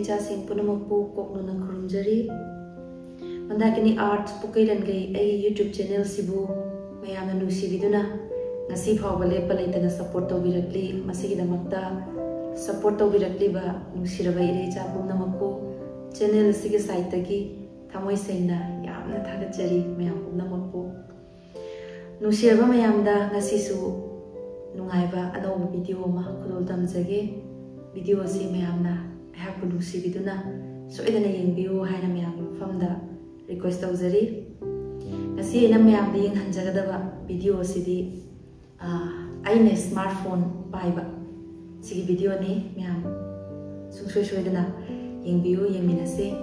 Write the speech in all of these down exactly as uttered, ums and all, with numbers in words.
ꯏꯆꯥꯁꯤꯡ ꯄꯨꯝꯅꯃꯛꯄꯨ ꯀꯣꯛꯅꯨꯅ ꯈꯨꯔꯨꯝꯖꯔꯤ꯫ ꯃꯟꯗꯥꯀꯤꯅꯤ ꯑꯥꯔꯠ ꯄꯨꯀꯩꯔꯟꯒꯩ ꯑꯩꯒꯤ YouTube ꯆꯦꯅꯦꯜꯁꯤꯕꯨ ꯃꯌꯥꯝꯅ ꯅꯨꯡꯁꯤꯕꯤꯗꯨꯅ ꯉꯁꯤ ꯐꯥꯎꯕ ꯂꯦꯞꯄ ꯂꯩꯇꯅ ꯁꯄꯣꯔꯠ ꯇꯧꯕꯤꯔꯛꯂꯤ꯫ ꯃꯁꯤꯒꯤꯗꯃꯛꯇ ꯁꯄꯣꯔꯠ ꯇꯧꯕꯤꯔꯛꯂꯤꯕ ꯅꯨꯡꯁꯤꯔꯕ ꯏꯔꯩ ꯏꯆꯥ ꯄꯨꯝꯅꯃꯛꯄꯨ ꯆꯦꯅꯦꯜ ꯑꯁꯤꯒꯤ ꯁꯥꯏꯠꯇꯒꯤ ꯊꯃꯣꯏ ꯁꯦꯡꯅ ꯌꯥꯝꯅ ꯊꯥꯒꯠꯆꯔꯤ꯫ ꯃꯌꯥꯝ ꯄꯨꯝꯅꯃꯛꯄꯨ ꯅꯨꯡꯁꯤꯔꯕ ꯃꯌꯥꯝꯗ ꯉꯁꯤꯁꯨ ꯅꯨꯡꯉꯥꯏꯕ ꯑꯅꯧꯕ ꯚꯤꯗꯤꯑꯣ ꯑꯃ ꯈꯨꯗꯣꯜ ꯇꯝꯖꯒꯦ꯫ ꯚꯤꯗꯤꯑꯣ ꯑꯁꯤ ꯃꯌꯥꯝꯅ ꯑꯩꯍꯥꯛꯄꯨ ꯅꯨꯡꯁꯤꯕꯤꯗꯨꯅ ꯁꯣꯏꯗꯅ ꯌꯦꯡꯕꯤꯌꯨ ꯍꯥꯏꯅ ꯃꯌꯥꯝꯒꯤ ꯃꯐꯝꯗ ꯔꯤꯀ꯭ꯋꯦꯁ ꯇꯧꯖꯔꯤ꯫ ꯉꯁꯤ ꯑꯩꯅ ꯃꯌꯥꯝꯗ ꯌꯦꯡꯍꯟꯖꯒꯗꯕ ꯚꯤꯗꯤꯑꯣ ꯑꯁꯤꯗꯤ, ꯑꯥ, ꯑꯩꯅ ꯁ꯭ꯃꯥꯔꯠ ꯐꯣꯟ ꯄꯥꯏꯕ ꯁꯤꯒꯤ ꯚꯤꯗꯤꯑꯣꯅꯤ꯫ ꯃꯌꯥꯝ ꯁꯨꯡꯁꯣꯏ ꯁꯣꯏꯗꯅ ꯌꯦꯡꯕꯤꯌꯨ, ꯌꯦꯡꯃꯤꯟꯅꯁꯦ꯫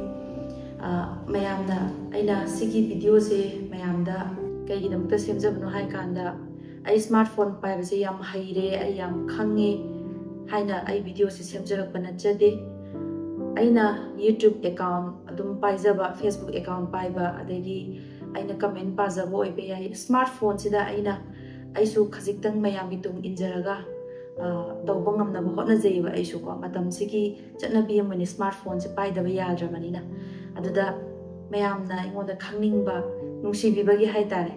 ꯑꯥ, ꯃꯌꯥꯝꯅ, ꯑꯩꯅ ꯁꯤꯒꯤ ꯚꯤꯗꯤꯑꯣꯁꯦ ꯃꯌꯥꯝꯗ ꯀꯩꯒꯤꯗꯃꯛꯇ ꯁꯦꯝꯖꯕꯅꯣ ꯍꯥꯏ ꯀꯥꯟꯗ, ꯑꯩ ꯁ꯭ꯃꯥꯔꯠ ꯐꯣꯟ ꯄꯥꯏꯕꯁꯦ ꯌꯥꯝ ꯍꯩꯔꯦ, ꯑꯩ ꯌꯥꯝ ꯈꯪꯉꯦ ꯍꯥꯏꯅ ꯑꯩ ꯚꯤꯗꯤꯑꯣꯁꯦ ꯁꯦꯝꯖꯔꯛꯄ ꯅꯠꯆꯗꯦ꯫ ꯑꯩꯅ YouTube ꯑꯦꯀꯥꯎꯟ ꯑꯗꯨꯝ ꯄꯥꯏꯖꯕ, Facebook ꯑꯦꯀꯥꯎꯟ ꯄꯥꯏꯕ, ꯑꯗꯒꯤ ꯑꯩꯅ ꯀꯃꯦꯟ ꯄꯥꯖꯕ ꯑꯣꯏꯕ ꯌꯥꯏ꯫ ꯁ꯭ꯃꯥꯔꯠ ꯐꯣꯟꯁꯤꯗ ꯑꯩꯅ, ꯑꯩꯁꯨ ꯈꯖꯤꯛꯇꯪ ꯃꯌꯥꯝꯒꯤ ꯇꯨꯡ ꯏꯟꯖꯔꯒ, ꯑ, ꯇꯧꯕ ꯉꯝꯅꯕ ꯍꯣꯠꯅꯖꯩꯑꯕ ꯑꯩꯁꯨꯀꯣ꯫ ꯃꯇꯝꯁꯤꯒꯤ ꯆꯠꯅꯕꯤ ꯑꯃꯅꯤ ꯁ꯭ꯃꯥꯔꯠ ꯐꯣꯟꯁꯦ ꯄꯥꯏꯗꯕ ꯌꯥꯗ꯭ꯔꯕꯅꯤꯅ꯫ ꯑꯗꯨꯗ ꯃꯌꯥꯝꯅ ꯑꯩꯉꯣꯟꯗ ꯈꯪꯅꯤꯡꯕ, ꯅꯨꯡꯁꯤꯕꯤꯕꯒꯤ ꯍꯥꯏꯇꯥꯔꯦ,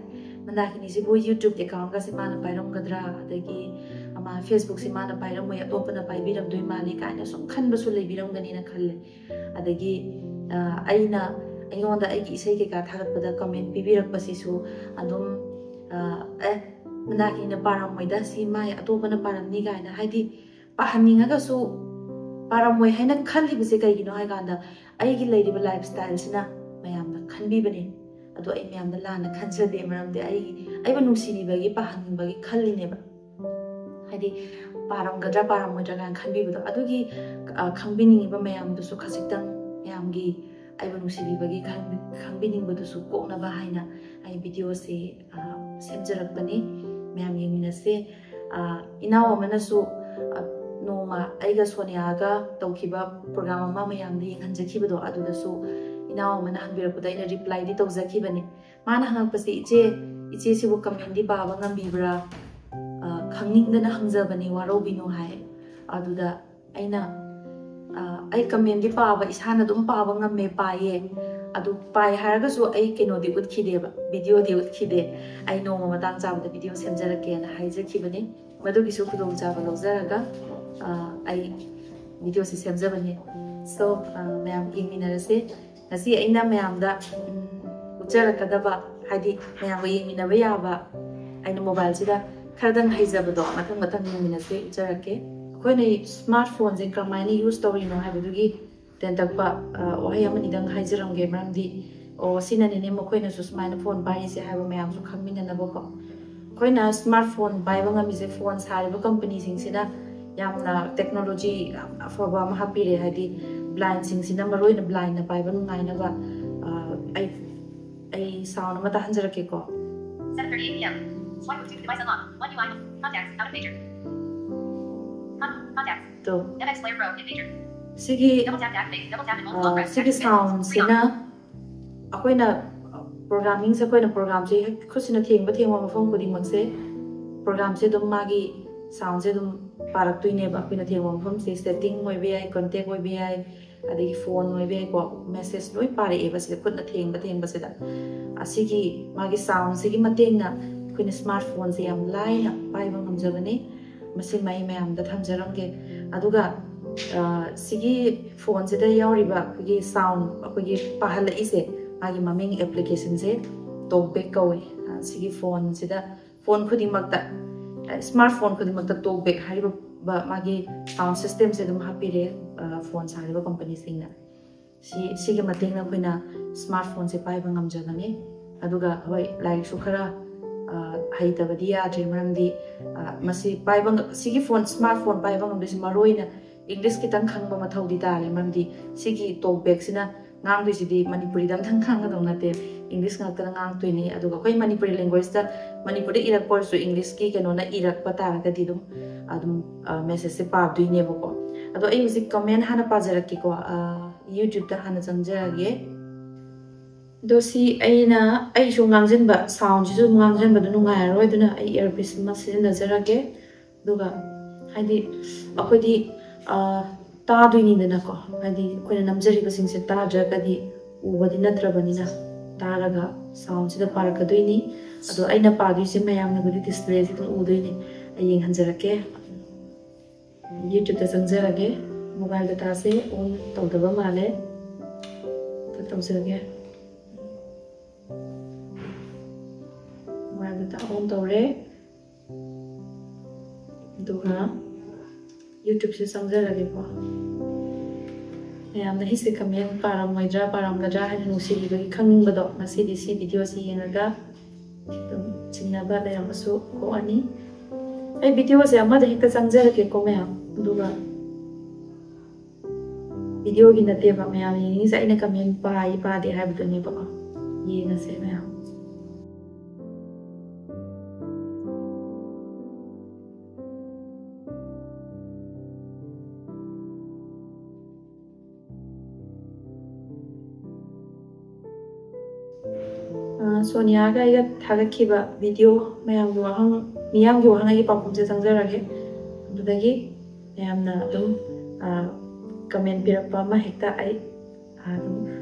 ꯃꯟꯗꯥꯀꯤꯅꯤꯁꯤꯕꯨ YouTube ꯑꯦꯀꯥꯎꯟꯒꯁꯦ ꯃꯥꯅ ꯄꯥꯏꯔꯝꯒꯗ꯭ꯔꯥ, ꯑꯗꯒꯤ ꯃꯥ Facebookꯁꯦ ꯃꯥꯅ ꯄꯥꯏꯔꯝꯃꯣꯏ, ꯑꯇꯣꯞꯄꯅ ꯄꯥꯏꯕꯤꯔꯝꯗꯣꯏ ꯃꯥꯜꯂꯤ ꯀꯥꯏꯅ ꯁꯨꯝ ꯈꯟꯕꯁꯨ ꯂꯩꯕꯤꯔꯝꯒꯅꯤꯅ ꯈꯜꯂꯦ꯫ ꯑꯗꯒꯤ, ꯑ, ꯑꯩꯅ, ꯑꯩꯉꯣꯟꯗ ꯑꯩꯒꯤ ꯏꯁꯩ ꯀꯩꯀꯥ ꯊꯥꯒꯠꯄꯗ ꯀꯃꯦꯟ ꯄꯤꯕꯤꯔꯛꯄꯁꯤꯁꯨ ꯑꯗꯨꯝ, ꯑ, "ꯑꯦ, ꯃꯟꯗꯥꯀꯤꯅꯤꯅ ꯄꯥꯔꯝꯃꯣꯏꯗ, ꯁꯤ ꯃꯥꯏ ꯑꯇꯣꯞꯄꯅ ꯄꯥꯔꯝꯅꯤ" ꯀꯥꯏꯅ, ꯍꯥꯏꯗꯤ ꯄꯥꯍꯟꯅꯤꯡꯉꯒꯁꯨ ꯄꯥꯔꯝꯃꯣꯏ ꯍꯥꯏꯅ ꯈꯜꯂꯤꯕꯁꯦ ꯀꯩꯒꯤꯅꯣ ꯍꯥꯏ ꯀꯥꯟꯗ, ꯑꯩꯒꯤ ꯂꯩꯔꯤꯕ ꯂꯥꯏꯐ ꯁ꯭ꯇꯥꯏꯜꯁꯤꯅ ꯃꯌꯥꯝꯅ ꯈꯟꯕꯤꯕꯅꯦ꯫ ꯑꯗꯣ ꯑꯩ ꯃꯌꯥꯝꯗ ꯂꯥꯟꯅ ꯈꯟꯖꯗꯦ, ꯃꯔꯝꯗꯤ ꯑꯩ, ꯑꯩꯕꯨ ꯅꯨꯡꯁꯤꯕꯤꯕꯒꯤ ꯄꯥꯍꯟꯅꯤꯡꯕꯒꯤ ꯈꯜꯂꯤꯅꯦꯕ꯫ ꯍꯥꯏꯗꯤ ꯄꯥꯔꯝꯒꯗ꯭ꯔꯥ ꯄꯥꯔꯝꯃꯣꯏꯗ꯭ꯔꯥ ꯀꯥꯏꯅ ꯈꯟꯕꯤꯕꯗꯣ, ꯑꯗꯨꯒꯤ, ꯑ, ꯈꯪꯕꯤꯅꯤꯡꯉꯤꯕ ꯃꯌꯥꯝꯗꯨꯁꯨ ꯈꯖꯤꯛꯇꯪ, ꯃꯌꯥꯝꯒꯤ ꯑꯩꯕꯨ ꯅꯨꯡꯁꯤꯕꯤꯕꯒꯤ ꯈꯪ-, ꯈꯪꯕꯤꯅꯤꯡꯕꯗꯨꯁꯨ ꯀꯣꯛꯅꯕ ꯍꯥꯏꯅ ꯑꯩ ꯚꯤꯗꯤꯑꯣꯁꯦ, ꯑ, ꯁꯦꯝꯖꯔꯛꯄꯅꯤ꯫ ꯃꯌꯥꯝ ꯌꯦꯡꯃꯤꯟꯅꯁꯦ꯫ ꯑ, ꯏꯅꯥꯎ ꯑꯃꯅꯁꯨ, ꯑ, ꯅꯣꯡꯃ ꯑꯩꯒ ꯁꯣꯅꯤꯌꯥꯒ ꯇꯧꯈꯤꯕ ꯄ꯭ꯔꯣꯒ꯭ꯔꯥꯝ ꯑꯃ ꯃꯌꯥꯝꯗ ꯌꯦꯡꯍꯟꯖꯈꯤꯕꯗꯣ, ꯑꯗꯨꯗꯁꯨ ꯏꯅꯥꯎ ꯑꯃꯅ ꯍꯪꯕꯤꯔꯛꯄꯗ ꯑꯩꯅ ꯔꯤꯄ꯭ꯂꯥꯏꯗꯤ ꯇꯧꯖꯈꯤꯕꯅꯤ꯫ ꯃꯥꯅ ꯍꯪꯉꯛꯄꯁꯦ, "ꯏꯆꯦ, ꯏꯆꯦꯁꯤꯕꯨ ꯀꯃꯦꯟꯗꯤ ꯄꯥꯕ ꯉꯝꯕꯤꯕ꯭ꯔꯥ? ꯑ, ꯈꯪꯅꯤꯡꯗꯅ ꯍꯪꯖꯕꯅꯤ, ꯋꯥꯔꯧꯕꯤꯅꯨ" ꯍꯥꯏ꯫ ꯑꯗꯨꯗ ꯑꯩꯅ, ꯑ, ꯑꯩ commentꯗꯤ ꯄꯥꯕ, ꯏꯁꯥꯅ ꯑꯗꯨꯝ ꯄꯥꯕ ꯉꯝꯃꯦ, ꯄꯥꯏꯌꯦ꯫ ꯑꯗꯨ ꯄꯥꯏ ꯍꯥꯏꯔꯒꯁꯨ ꯑꯩ ꯀꯩꯅꯣꯗꯤ ꯎꯠꯈꯤꯗꯦꯕ, videoꯗꯤ ꯎꯠꯈꯤꯗꯦ꯫ ꯑꯩ ꯅꯣꯡꯃ ꯃꯇꯥꯡ ꯆꯥꯕꯗ video ꯁꯦꯝꯖꯔꯛꯀꯦꯅ ꯍꯥꯏꯖꯈꯤꯕꯅꯤ꯫ ꯃꯗꯨꯒꯤꯁꯨ ꯈꯨꯗꯣꯡꯆꯥꯕ ꯂꯧꯖꯔꯒ, ꯑ, ꯑꯩ videoꯁꯤ ꯁꯦꯝꯖꯕꯅꯤ꯫ So, ꯑ, ꯃꯌꯥꯝ ꯌꯦꯡꯃꯤꯟꯅꯔꯁꯦ꯫ ꯉꯁꯤ ꯑꯩꯅ ꯃꯌꯥꯝꯗ, ꯎꯝ, ꯎꯠꯆꯔꯛꯀꯗꯕ, ꯍꯥꯏꯗꯤ ꯃꯌꯥꯝꯒ ꯌꯦꯡꯃꯤꯟꯅꯕ ꯌꯥꯕ, ꯑꯩꯅ mobileꯁꯤꯗ ꯈꯔꯗꯪ ꯍꯩꯖꯕꯗꯣ ꯃꯊꯪ ꯃꯊꯪ ꯌꯦꯡꯃꯤꯟꯅꯁꯦ, ꯎꯠꯆꯔꯛꯀꯦ꯫ ꯑꯩꯈꯣꯏꯅ smartphoneꯁꯦ ꯀꯔꯝꯍꯥꯏꯅ use ꯇꯧꯔꯤꯅꯣ ꯍꯥꯏꯕꯗꯨꯒꯤ ꯇꯦꯟꯇꯛꯄ, ꯑ, ꯋꯥꯍꯩ ꯑꯃꯅꯤꯗꯪ ꯍꯥꯏꯖꯔꯝꯒꯦ꯫ ꯃꯔꯝꯗꯤ, ꯑꯣ, ꯁꯤꯅꯅꯤꯅꯦ ꯃꯈꯣꯏꯅꯁꯨ ꯁꯨꯃꯥꯏꯅ phone ꯄꯥꯏꯔꯤꯁꯦ ꯍꯥꯏꯕ ꯃꯌꯥꯝꯁꯨ ꯈꯪꯃꯤꯟꯅꯅꯕꯀꯣ꯫ ꯑꯩꯈꯣꯏꯅ smartphone ꯄꯥꯏꯕ ꯉꯝꯃꯤꯁꯦ phone ꯁꯥꯔꯤꯕ companyꯁꯤꯡꯁꯤꯅ ꯌꯥꯝꯅ technology ꯌꯥꯝ ꯑꯐꯕ ꯑꯃ ꯍꯥꯞꯄꯤꯔꯦ, ꯍꯥꯏꯗꯤ blindꯁꯤꯡꯁꯤꯅ, ꯃꯔꯨꯑꯣꯏꯅ blindꯅ ꯄꯥꯏꯕ ꯅꯨꯡꯉꯥꯏꯅꯕ꯫ ꯑ, ꯑꯩ, ꯑꯩ sound ꯑꯃ ꯇꯥꯍꯟꯖꯔꯛꯀꯦꯀꯣ꯫ Seven thirty-eight p.m. Swipe with two device unlock. One U I. Contacts. Out of major. Con- contacts. To. MX Player Pro in major. ꯁꯤꯒꯤ, Double tap to activate. Double tap and hold ꯑ, long press. ꯁꯤꯒꯤ Activate. Soundꯁꯤꯅ ꯑꯩꯈꯣꯏꯅ, ꯑ, programmingꯁꯦ, ꯑꯩꯈꯣꯏꯅ programꯁꯦ ꯍꯦꯛ ꯈꯨꯠꯁꯤꯅ ꯊꯦꯡꯕ ꯊꯦꯡꯕ ꯃꯐꯝ ꯈꯨꯗꯤꯡꯃꯛꯁꯦ programꯁꯦ ꯑꯗꯨꯝ ꯃꯥꯒꯤ soundꯁꯦ ꯑꯗꯨꯝ ꯄꯥꯔꯛꯇꯣꯏꯅꯦꯕ꯫ ꯑꯩꯈꯣꯏꯅ ꯊꯦꯡꯕ ꯃꯐꯝꯁꯦ setting ꯑꯣꯏꯕ ꯌꯥꯏ, contact ꯑꯣꯏꯕ ꯌꯥꯏ, ꯑꯗꯒꯤ phone ꯑꯣꯏꯕ ꯌꯥꯏꯀꯣ, message ꯂꯣꯏ ꯄꯥꯔꯛꯑꯦꯕ ꯁꯤꯗ ꯈꯨꯠꯅ ꯊꯦꯡꯕ ꯊꯦꯡꯕꯁꯤꯗ꯫ ꯑꯁꯤꯒꯤ ꯃꯥꯒꯤ soundꯁꯤꯒꯤ ꯃꯇꯦꯡꯅ ꯑꯩꯈꯣꯏꯅ smartphoneꯁꯦ ꯌꯥꯝ ꯂꯥꯏꯅ ꯄꯥꯏꯕ ꯉꯝꯖꯕꯅꯤ꯫ ꯃꯁꯤꯃ ꯑꯩ ꯃꯌꯥꯝꯗ ꯊꯝꯖꯔꯝꯒꯦ꯫ ꯑꯗꯨꯒ, ꯑ, ꯁꯤꯒꯤ phoneꯁꯤꯗ ꯌꯥꯎꯔꯤꯕ ꯑꯩꯈꯣꯏꯒꯤ sound, ꯑꯩꯈꯣꯏꯒꯤ ꯄꯥꯍꯜꯂꯛꯏꯁꯦ, ꯃꯥꯒꯤ ꯃꯃꯤꯡ applicationꯁꯦ TalkBack ꯀꯧꯏ꯫ ꯑ, ꯁꯤꯒꯤ phoneꯁꯤꯗ phone ꯈꯨꯗꯤꯡꯃꯛꯇ, ꯑ, smartphone ꯈꯨꯗꯤꯡꯃꯛꯇ TalkBack ꯍꯥꯏꯔꯤꯕ ꯃꯥꯒꯤ sound systemꯁꯦ ꯑꯗꯨꯝ ꯍꯥꯞꯄꯤꯔꯦ, ꯑ, phone ꯁꯥꯔꯤꯕ companyꯁꯤꯡꯅ꯫ ꯁꯤ, ꯁꯤꯒꯤ ꯃꯇꯦꯡꯅ ꯑꯩꯈꯣꯏꯅ smartphoneꯁꯦ ꯄꯥꯏꯕ ꯉꯝꯖꯕꯅꯤ꯫ ꯑꯗꯨꯒ ꯍꯣꯏ, ꯂꯥꯏꯔꯤꯛꯁꯨ ꯈꯔ, ꯑ, ꯍꯩꯇꯕꯗꯤ ꯌꯥꯗ꯭ꯔꯦ, ꯃꯔꯝꯗꯤ, ꯑ, ꯃꯁꯤ ꯄꯥꯏꯕ ꯉ-, ꯁꯤꯒꯤ phone, smartphone ꯄꯥꯏꯕ ꯉꯝꯗꯣꯏꯁꯦ ꯃꯔꯨ ꯑꯣꯏꯅ English ꯈꯤꯇꯪ ꯈꯪꯕ ꯃꯊꯧꯗꯤ ꯇꯥꯔꯦ, ꯃꯔꯝꯗꯤ ꯁꯤꯒꯤ TalkBackꯁꯤꯅ ꯉꯥꯡꯗꯣꯏꯁꯤꯗꯤ ꯃꯅꯤꯄꯨꯔꯤꯗ ꯑꯝꯇꯪ ꯉꯥꯡꯒꯗꯧ ꯅꯠꯇꯦ, English ꯉꯥꯛꯇꯅ ꯉꯥꯡꯉꯛꯇꯣꯏꯅꯤ꯫ ꯑꯗꯨꯒ ꯑꯩꯈꯣꯏ ꯃꯅꯤꯄꯨꯔꯤ languagehueꯗ, ꯃꯅꯤꯄꯨꯔꯗ ꯏꯔꯛꯄ ꯑꯣꯏꯔꯁꯨ Englishꯀꯤ ꯀꯩꯅꯣꯅ ꯏꯔꯛꯄ ꯇꯥꯔꯒꯗꯤ ꯑꯗꯨꯝ, ꯑꯗꯨꯝ, ꯑ, messageꯁꯦ ꯄꯥꯗꯣꯏꯅꯦꯕꯀꯣ꯫ ꯑꯗꯣ ꯑꯩ ꯍꯧꯖꯤꯛ comment ꯍꯥꯟꯅ ꯄꯥꯖꯔꯛꯀꯦꯀꯣ, ꯑ, YouTubeꯇ ꯍꯥꯟꯅ ꯆꯪꯖꯔꯒꯦ꯫ ꯑꯗꯣ ꯁꯤ ꯑꯩꯅ, ꯑꯩꯁꯨ ꯉꯥꯡꯁꯤꯟꯕ, soundꯁꯤꯁꯨ ꯉꯥꯡꯁꯤꯟꯕꯗꯣ ꯅꯨꯡꯉꯥꯏꯔꯔꯣꯏ, ꯑꯗꯨꯅ ꯑꯩ earpiece ꯑꯃ ꯁꯤꯖꯤꯟꯅꯖꯔꯒꯦ꯫ ꯑꯗꯨꯒ ꯍꯥꯏꯗꯤ ꯑꯩꯈꯣꯏꯗꯤ, ꯑ, ꯇꯥꯗꯣꯏꯅꯤꯗꯅꯀꯣ, ꯍꯥꯏꯗꯤ ꯑꯩꯈꯣꯏꯅ ꯅꯝꯖꯔꯤꯕꯁꯤꯡꯁꯦ ꯇꯥꯗ꯭ꯔꯒꯗꯤ ꯎꯕꯗꯤ ꯅꯠꯇ꯭ꯔꯕꯅꯤꯅ ꯇꯥꯔꯒ soundꯁꯤꯗ ꯄꯥꯔꯛꯀꯗꯣꯏꯅꯤ꯫ ꯑꯗꯣ ꯑꯩꯅ ꯄꯥꯗꯣꯏꯁꯦ ꯃꯌꯥꯝꯅꯕꯨꯗꯤ displayꯁꯦ ꯑꯗꯨꯝ ꯎꯗꯣꯏꯅꯤ꯫ ꯑꯩ ꯌꯦꯡꯍꯟꯖꯔꯛꯀꯦ꯫ YouTubeꯇ ꯆꯪꯖꯔꯒꯦ꯫ Mobile dataꯁꯦ on ꯇꯧꯗꯕ ꯃꯥꯜꯂꯦ꯫ ꯑꯝꯇ ꯇꯧꯖꯔꯒꯦ꯫ Mobile data on ꯇꯧꯔꯦ꯫ ꯑꯗꯨꯒ YouTubeꯁꯦ ꯆꯪꯖꯔꯒꯦꯀꯣ꯫ ꯃꯌꯥꯝꯅ ꯑꯩꯁꯦ comment ꯄꯥꯔꯝꯃꯣꯏꯗ꯭ꯔꯥ ꯄꯥꯔꯝꯒꯗ꯭ꯔꯥ ꯍꯥꯏꯅ ꯅꯨꯡꯁꯤꯕꯤꯕꯒꯤ ꯈꯪꯅꯤꯡꯕꯗꯣ, ꯉꯁꯤꯗꯤ ꯁꯤ videoꯁꯤ ꯌꯦꯡꯉꯒ ꯑꯗꯨꯝ ꯆꯤꯡꯅꯕ ꯂꯩꯔꯝꯕꯁꯨ ꯀꯣꯛꯑꯅꯤ꯫ ꯑꯩ videoꯁꯦ ꯑꯃꯗ ꯍꯦꯛꯇ ꯆꯪꯖꯔꯛꯀꯦꯀꯣ ꯃꯌꯥꯝ, ꯑꯗꯨꯒ videoꯒꯤ ꯅꯠꯇꯦꯕ ꯃꯌꯥꯝ ꯌꯦꯡꯅꯤꯡꯉꯤꯁꯦ, ꯑꯩꯅ comment ꯄꯥꯏ ꯄꯥꯗꯦ ꯍꯥꯏꯕꯗꯨꯅꯦꯕꯀꯣ꯫ ꯌꯦꯡꯉꯁꯦ ꯃꯌꯥꯝ꯫ ꯑ, ꯁꯣꯅꯤꯌꯥꯒ ꯑꯩꯒ ꯊꯥꯒꯠꯈꯤꯕ video, ꯃꯌꯥꯝꯒꯤ ꯋꯥꯍꯪ, ꯃꯤꯌꯥꯝꯒꯤ ꯋꯥꯍꯪ ꯑꯩꯒꯤ ꯄꯥꯎꯈꯨꯝꯁꯦ ꯆꯪꯖꯔꯒꯦ꯫ ꯑꯗꯨꯗꯒꯤ ꯃꯌꯥꯝꯅ ꯑꯗꯨꯝ, ꯑ, comment ꯄꯤꯔꯛꯄ ꯑꯃ ꯍꯦꯛꯇ ꯑꯩ, ꯑ, ꯑꯗꯨꯝ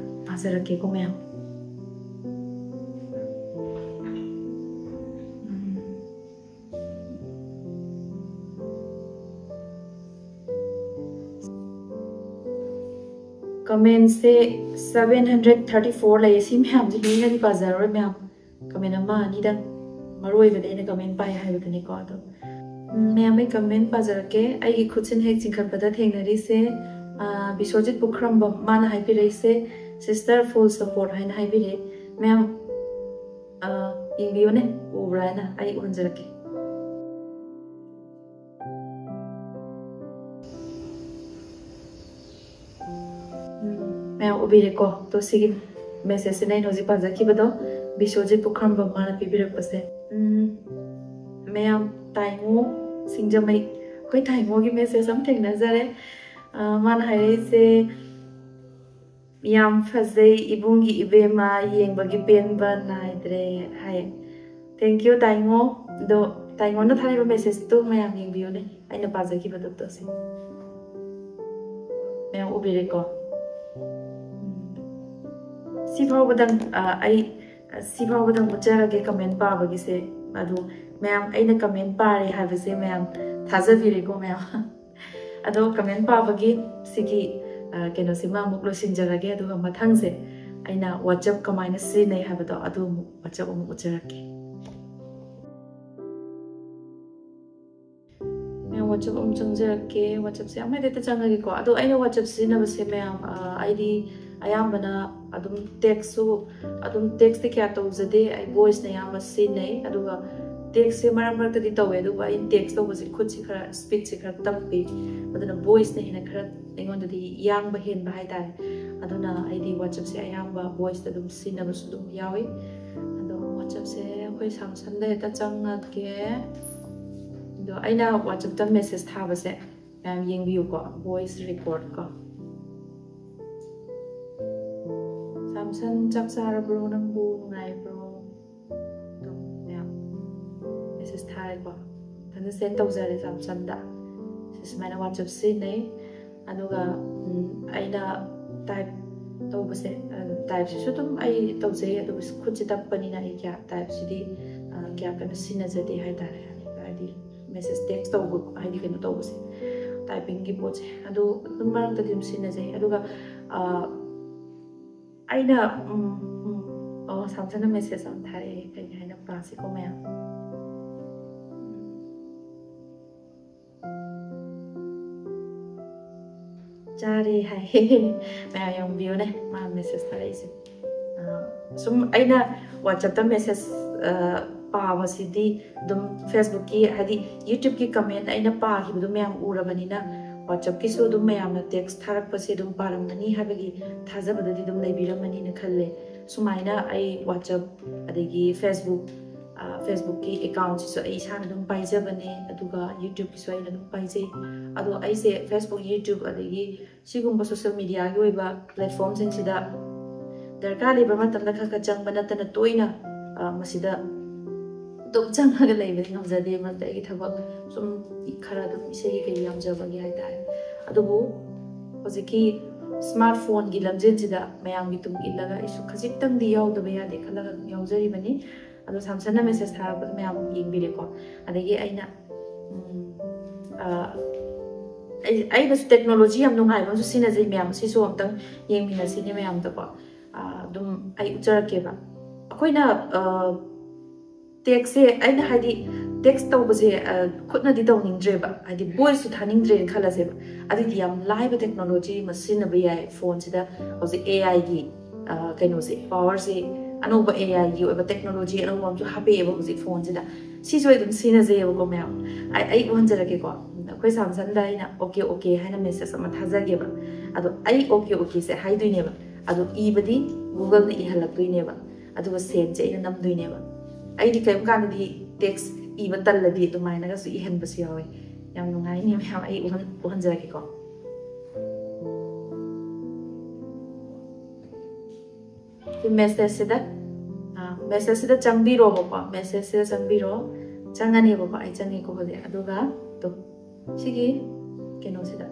ꯄꯥꯖꯔꯛꯀꯦꯀꯣ ꯃꯌꯥꯝ꯫ ꯎꯝ꯫ Commentꯁꯦ seven hundred thirty four ꯂꯩꯌꯦ꯫ ꯁꯤ ꯃꯌꯥꯝꯁꯦ ꯃꯤꯅꯗꯤ ꯄꯥꯖꯔꯔꯣꯏ ꯃꯌꯥꯝ꯫ Comment ꯑꯃ ꯑꯅꯤꯗꯪ, ꯃꯔꯨ ꯑꯣꯏꯕꯗꯤ ꯑꯩꯅ comment ꯄꯥꯏ ꯍꯥꯏꯕꯗꯨꯅꯤꯀꯣ꯫ ꯑꯗꯣ, ꯎꯝ, ꯃꯌꯥꯝ, ꯑꯩ comment ꯄꯥꯖꯔꯛꯀꯦ꯫ ꯑꯩꯒꯤ ꯈꯨꯠꯁꯤꯅ ꯍꯦꯛ ꯆꯤꯡꯈꯠꯄꯗ ꯊꯦꯡꯅꯔꯤꯁꯦ, ꯑ, ꯕꯤꯁ꯭ꯋꯖꯤꯠ ꯄꯨꯈ꯭ꯔꯝꯕꯝ, ꯃꯥꯅ ꯍꯥꯏꯕꯤꯔꯛꯏꯁꯦ, "Sister, full support" ꯍꯥꯏꯅ ꯍꯥꯏꯕꯤꯔꯛꯑꯦ꯫ ꯃꯌꯥꯝ, ꯑ, ꯌꯦꯡꯕꯤꯌꯨꯅꯦ, ꯎꯕ꯭ꯔꯥ ꯍꯥꯏꯅ ꯑꯩ ꯎꯍꯟꯖꯔꯛꯀꯦ꯫ ꯎꯝ, ꯃꯌꯥꯝ ꯎꯕꯤꯔꯦꯀꯣ? ꯇꯣ, ꯁꯤꯒꯤ messageꯁꯤꯅ ꯑꯩꯅ ꯍꯧꯖꯤꯛ ꯄꯥꯖꯈꯤꯕꯗꯣ, ꯕꯤꯁ꯭ꯋꯖꯤꯠ ꯄꯨꯈ꯭ꯔꯝꯕꯝ ꯃꯥꯅ ꯄꯤꯕꯤꯔꯛꯄꯁꯦ꯫ ꯎꯝ, ꯃꯌꯥꯝ, ꯇꯥꯏꯉꯣ ꯁꯤꯡꯖꯃꯩ, ꯑꯩꯈꯣꯏ ꯇꯥꯏꯉꯣꯒꯤ message ꯑꯃ ꯊꯦꯡꯅꯖꯔꯦ꯫ ꯑ, ꯃꯥꯅ ꯍꯥꯏꯔꯛꯏꯁꯦ, "ꯌꯥꯝ ꯐꯖꯩ ꯏꯕꯨꯡꯒꯤ ꯏꯕꯦꯝꯃ, ꯌꯦꯡꯕꯒꯤ ꯄꯦꯟꯕ ꯅꯥꯏꯗ꯭ꯔꯦ" ꯍꯥꯏ꯫ Thank you, ꯇꯥꯏꯉꯣ꯫ ꯑꯗꯣ ꯇꯥꯏꯉꯣꯅ ꯊꯥꯔꯤꯕ messageꯇꯨ ꯃꯌꯥꯝ ꯌꯦꯡꯕꯤꯌꯨꯅꯦ, ꯑꯩꯅ ꯄꯥꯖꯈꯤꯕꯗꯨ ꯇꯣ ꯁꯤ꯫ ꯃꯌꯥꯝ ꯎꯕꯤꯔꯦꯀꯣ? ꯎꯝ꯫ ꯁꯤ ꯐꯥꯎꯕꯗꯪ, ꯑ, ꯑꯩ, ꯑ, ꯁꯤ ꯐꯥꯎꯕꯗꯪ ꯎꯠꯆꯔꯒꯦ comment ꯄꯥꯕꯒꯤꯁꯦ꯫ ꯑꯗꯣ ꯃꯌꯥꯝ, ꯑꯩꯅ comment ꯄꯥꯔꯦ ꯍꯥꯏꯕꯁꯦ ꯃꯌꯥꯝ ꯊꯥꯖꯕꯤꯔꯦꯀꯣ ꯃꯌꯥꯝ? ꯑꯗꯣ comment ꯄꯥꯕꯒꯤ ꯁꯤꯒꯤ, ꯑ, ꯀꯩꯅꯣꯁꯤꯃ ꯑꯃꯨꯛ ꯂꯣꯏꯁꯤꯟꯖꯔꯒꯦ, ꯑꯗꯨꯒ ꯃꯊꯪꯁꯦ ꯑꯩꯅ WhatsApp ꯀꯃꯥꯏꯅ ꯁꯤꯖꯤꯟꯅꯩ ꯍꯥꯏꯕꯗꯣ ꯑꯗꯨ ꯑꯃꯨꯛ WhatsApp ꯑꯃꯨꯛ ꯎꯠꯆꯔꯛꯀꯦ꯫ ꯃꯌꯥꯝ WhatsApp ꯑꯃꯨꯛ ꯆꯪꯖꯔꯛꯀꯦ꯫ WhatsAppꯁꯦ ꯌꯥꯝ ꯍꯦꯛꯇ ꯆꯪꯉꯒꯦꯀꯣ꯫ ꯑꯗꯣ ꯑꯩꯅ WhatsApp ꯁꯤꯖꯤꯟꯅꯕꯁꯦ ꯃꯌꯥꯝ, ꯑ, ꯑꯩꯗꯤ ꯑꯌꯥꯝꯕꯅ ꯑꯗꯨꯝ textꯁꯨ, ꯑꯗꯨꯝ textꯇꯤ ꯀꯌꯥ ꯇꯧꯖꯗꯦ꯫ ꯑꯩ voiceꯅ ꯑꯌꯥꯝꯕ ꯁꯤꯖꯤꯟꯅꯩ꯫ ꯑꯗꯨꯒ textꯁꯦ ꯃꯔꯛ ꯃꯔꯛꯇꯗꯤ ꯇꯧꯋꯦ, ꯑꯗꯨꯕꯨ ꯑꯩ text ꯇꯧꯕꯁꯦ ꯈꯨꯠꯁꯦ ꯈꯔ, speedꯁꯦ ꯈꯔ ꯇꯞꯄꯤ꯫ ꯑꯗꯨꯅ voiceꯅ ꯍꯦꯟꯅ ꯈꯔ ꯑꯩꯉꯣꯟꯗꯗꯤ ꯌꯥꯡꯕ ꯍꯦꯟꯕ ꯍꯥꯏꯇꯥꯔꯦ꯫ ꯑꯗꯨꯅ ꯑꯩꯗꯤ WhatsAppꯁꯦ ꯑꯌꯥꯝꯕ voiceꯇ ꯑꯗꯨꯝ ꯁꯤꯖꯤꯟꯅꯕꯁꯨ ꯑꯗꯨꯝ ꯌꯥꯎꯏ꯫ ꯑꯗꯣ WhatsAppꯁꯦ ꯑꯩꯈꯣꯏ Samsungꯗ ꯍꯦꯛꯇ ꯆꯪꯉꯒꯦ꯫ ꯑꯗꯣ ꯑꯩꯅ WhatsAppꯇ message ꯊꯥꯕꯁꯦ ꯃꯌꯥꯝ ꯌꯦꯡꯕꯤꯌꯨꯀꯣ, voice record ꯀꯣ꯫ "Samson, ꯆꯥꯛ ꯆꯥꯔꯕ꯭ꯔꯣ? ꯅꯪꯕꯨ ꯅꯨꯡꯉꯥꯏꯕ꯭ꯔꯣ?" ꯑꯗꯨꯝ ꯃꯌꯥꯝ message ꯊꯥꯔꯦꯀꯣ꯫ ꯃꯊꯟꯇ send ꯇꯧꯖꯔꯦ Samsonꯗ꯫ ꯁꯤ ꯁꯨꯃꯥꯏꯅ WhatsApp ꯁꯤꯖꯤꯟꯅꯩ꯫ ꯑꯗꯨꯒ, ꯎꯝ, ꯑꯩꯅ type ꯇꯧꯕꯁꯦ, ꯑ, typeꯁꯤꯁꯨ ꯑꯗꯨꯝ ꯑꯩ ꯇꯧꯖꯩ, ꯑꯗꯨꯕꯨ ꯈꯨꯠꯁꯦ ꯇꯞꯄꯅꯤꯅ ꯑꯩ ꯀꯌꯥ typeꯁꯤꯗꯤ, ꯑ, ꯀꯌꯥ ꯀꯟꯅ ꯁꯤꯖꯤꯟꯅꯖꯗꯦ ꯍꯥꯏꯇꯥꯔꯦ꯫ ꯍꯥꯏꯗꯤ message text ꯇꯧꯕ, ꯍꯥꯏꯗꯤ ꯀꯩꯅꯣ ꯇꯧꯕꯁꯦ, typingꯒꯤ ꯄꯣꯠꯁꯦ, ꯑꯗꯨ ꯑꯗꯨꯝ ꯃꯔꯛꯇꯗꯤ ꯑꯗꯨꯝ ꯁꯤꯖꯤꯟꯅꯖꯩ꯫ ꯑꯗꯨꯒ, ꯑ, ꯑꯩꯅ, ꯎꯝ, ꯎꯝ, ꯑꯣ, Samsonꯅ message ꯑꯃ ꯊꯥꯔꯛꯑꯦ, ꯀꯩ ꯍꯥꯏꯅ ꯄꯥꯁꯤꯀꯣ ꯃꯌꯥꯝ꯫ "ꯆꯥꯔꯦ" ꯍꯥꯏ꯫ ꯃꯌꯥꯝ ꯌꯦꯡꯕꯤꯌꯨꯅꯦ, ꯃꯥ message ꯊꯥꯔꯛꯏꯁꯦ꯫ ꯑ, ꯁꯨꯝ ꯑꯩꯅ WhatsAppꯇ message, ꯑ, ꯄꯥꯕꯁꯤꯗꯤ ꯑꯗꯨꯝ Facebookꯀꯤ, ꯍꯥꯏꯗꯤ YouTubeꯀꯤ comment ꯑꯩꯅ ꯄꯥꯈꯤꯕꯗꯣ ꯃꯌꯥꯝ ꯎꯔꯕꯅꯤꯅ, WhatsAppꯀꯤꯁꯨ ꯑꯗꯨꯝ ꯃꯌꯥꯝꯅ text ꯊꯥꯔꯛꯄꯁꯦ ꯑꯗꯨꯝ ꯄꯥꯔꯝꯒꯅꯤ ꯍꯥꯏꯕꯒꯤ ꯊꯥꯖꯕꯗꯗꯤ ꯑꯗꯨꯝ ꯂꯩꯕꯤꯔꯝꯃꯅꯤꯅ ꯈꯜꯂꯦ꯫ ꯁꯨꯃꯥꯏꯅ ꯑꯩ WhatsApp ꯑꯗꯒꯤ Facebook, ꯑ, Facebookꯀꯤ accountꯁꯤꯁꯨ ꯑꯩ ꯏꯁꯥꯅ ꯑꯗꯨꯝ ꯄꯥꯏꯖꯕꯅꯦ, ꯑꯗꯨꯒ YouTubeꯀꯤꯁꯨ ꯑꯩꯅ ꯑꯗꯨꯝ ꯄꯥꯏꯖꯩ꯫ ꯑꯗꯣ ꯑꯩꯁꯦ Facebook, YouTube ꯑꯗꯒꯤ ꯁꯤꯒꯨꯝꯕ social mediaꯒꯤ ꯑꯣꯏꯕ platformꯁꯤꯡꯁꯤꯗ ꯗꯔꯀꯥꯔ ꯂꯩꯕ ꯃꯇꯝꯗ ꯈꯔ ꯈꯔ ꯆꯪꯕ ꯅꯠꯇꯅ ꯇꯣꯏꯅ, ꯑ, ꯃꯁꯤꯗ ꯑꯗꯨꯝ ꯆꯪꯉꯒ ꯂꯩꯕꯗꯤ ꯉꯝꯖꯗꯦ꯫ ꯃꯔꯛꯇ ꯑꯩꯒꯤ ꯊꯕꯛ ꯁꯨꯝ ꯈꯔ ꯑꯗꯨꯝ ꯏꯁꯩꯒꯤ ꯀꯩ ꯌꯥꯝꯖꯕꯒꯤ ꯍꯥꯏꯇꯥꯔꯦ꯫ ꯑꯗꯨꯕꯨ ꯍꯧꯖꯤꯛꯀꯤ ꯁ꯭ꯃꯥꯔꯠ ꯐꯣꯟꯒꯤ ꯂꯝꯖꯦꯜꯁꯤꯗ ꯃꯌꯥꯝꯒꯤ ꯇꯨꯡ ꯏꯜꯂꯒ ꯑꯩꯁꯨ ꯈꯖꯤꯛꯇꯪꯗꯤ ꯌꯥꯎꯗꯕ ꯌꯥꯗꯦ ꯈꯜꯂꯒ ꯑꯗꯨꯝ ꯌꯥꯎꯖꯔꯤꯕꯅꯤ꯫ ꯑꯗꯣ ꯁꯥꯝꯁꯟꯅ ꯃꯦꯁꯦꯖ ꯊꯥꯔꯛꯄꯗ ꯃꯌꯥꯝ ꯌꯦꯡꯕꯤꯔꯦꯀꯣ꯫ ꯑꯗꯒꯤ ꯑꯩꯅ ꯎꯝ, ꯑ, ꯑꯩ ꯑꯩꯅꯁꯨ ꯇꯦꯛꯅꯣꯂꯣꯖꯤ ꯌꯥꯝ ꯅꯨꯡꯉꯥꯏꯕ ꯑꯃꯁꯨ ꯁꯤꯖꯤꯟꯅꯖꯩ ꯃꯌꯥꯝ, ꯁꯤꯁꯨ ꯑꯝꯇꯪ ꯌꯦꯡꯃꯤꯟꯅꯁꯤꯅꯦ ꯃꯌꯥꯝꯗꯀꯣ꯫ ꯑ, ꯑꯗꯨꯝ ꯑꯩ ꯎꯠꯆꯔꯛꯀꯦꯕ꯫ ꯑꯩꯈꯣꯏꯅ ꯇꯦꯛꯁꯁꯦ, ꯑꯩꯅ ꯍꯥꯏꯗꯤ ꯇꯦꯛꯁ ꯇꯧꯕꯁꯦ, ꯑ, ꯈꯨꯠꯅꯗꯤ ꯇꯧꯅꯤꯡꯗ꯭ꯔꯦꯕ, ꯍꯥꯏꯗꯤ ꯚꯣꯏꯁꯁꯨ ꯊꯥꯅꯤꯡꯗ꯭ꯔꯦꯅ ꯈꯜꯂꯁꯦꯕ꯫ ꯑꯗꯨꯗꯤ ꯌꯥꯝ ꯂꯥꯏꯕ ꯇꯦꯛꯅꯣꯂꯣꯖꯤ ꯑꯃ ꯁꯤꯖꯤꯟꯅꯕ ꯌꯥꯏ ꯐꯣꯟꯁꯤꯗ꯫ ꯍꯧꯖꯤꯛ ꯑꯦ ꯑꯥꯏꯒꯤ ꯀꯩꯅꯣꯁꯦ, ꯄꯋꯥꯔꯁꯦ, ꯑꯅꯧꯕ ꯑꯦ ꯑꯥꯏꯒꯤ ꯑꯣꯏꯕ ꯇꯦꯛꯅꯣꯂꯣꯖꯤ ꯑꯅꯧꯕ ꯑꯃꯁꯨ ꯍꯥꯞꯄꯛꯑꯦꯕ ꯍꯧꯖꯤꯛ ꯐꯣꯟꯁꯤꯗ꯫ ꯁꯤꯁꯨ ꯑꯩ ꯑꯗꯨꯝ ꯁꯤꯖꯤꯟꯅꯖꯩꯌꯦꯕꯀꯣ ꯃꯌꯥꯝ꯫ ꯑꯩ ꯑꯩ ꯎꯍꯟꯖꯔꯛꯀꯦꯀꯣ꯫ ꯑꯩꯈꯣꯏ ꯁꯥꯝꯁꯟꯗ ꯑꯩꯅ "ꯑꯣꯀꯦ, ꯑꯣꯀꯦ" ꯍꯥꯏꯅ ꯃꯦꯁꯦꯖ ꯑꯃ ꯊꯥꯖꯒꯦꯕ꯫ ꯑꯗꯣ ꯑꯩ "ꯑꯣꯀꯦ, ꯑꯣꯀꯦꯁꯦ" ꯍꯥꯏꯗꯣꯏꯅꯦꯕ꯫ ꯑꯗꯣ ꯏꯕꯗꯤ ꯒꯨꯒꯜꯅ ꯏꯍꯜꯂꯛꯇꯣꯏꯅꯦꯕ꯫ ꯑꯗꯨꯒ ꯁꯦꯟꯁꯦ ꯑꯩꯅ ꯅꯝꯗꯣꯏꯅꯦꯕ꯫ ꯑꯩꯗꯤ ꯀꯔꯤꯒꯨꯝꯕ ꯀꯥꯟꯗꯗꯤ ꯇꯦꯛꯁ ꯏꯕ ꯇꯜꯂꯗꯤ ꯑꯗꯨꯃꯥꯏꯅꯒꯁꯨ ꯏꯍꯟꯕꯁꯨ ꯌꯥꯎꯋꯦ꯫ ꯌꯥꯝ ꯅꯨꯡꯉꯥꯏꯅꯤ ꯃꯌꯥꯝ꯫ ꯑꯩ ꯎꯍꯟ ꯎꯍꯟꯖꯔꯛꯀꯦꯀꯣ꯫ ꯁꯤ ꯃꯦꯁꯦꯖꯁꯤꯗ, ꯑꯥ, ꯃꯦꯁꯦꯖꯁꯤꯗ ꯆꯪꯕꯤꯔꯣꯕꯀꯣ꯫ ꯃꯦꯁꯦꯖꯁꯤꯗ ꯆꯪꯕꯤꯔꯣ꯫ ꯆꯪꯉꯅꯦꯕꯀꯣ꯫ ꯑꯩ ꯆꯪꯉꯦꯀꯣ ꯍꯧꯖꯤꯛ꯫ ꯑꯗꯨꯒ ꯇꯨ, ꯁꯤꯒꯤ ꯀꯩꯅꯣꯁꯤꯗ,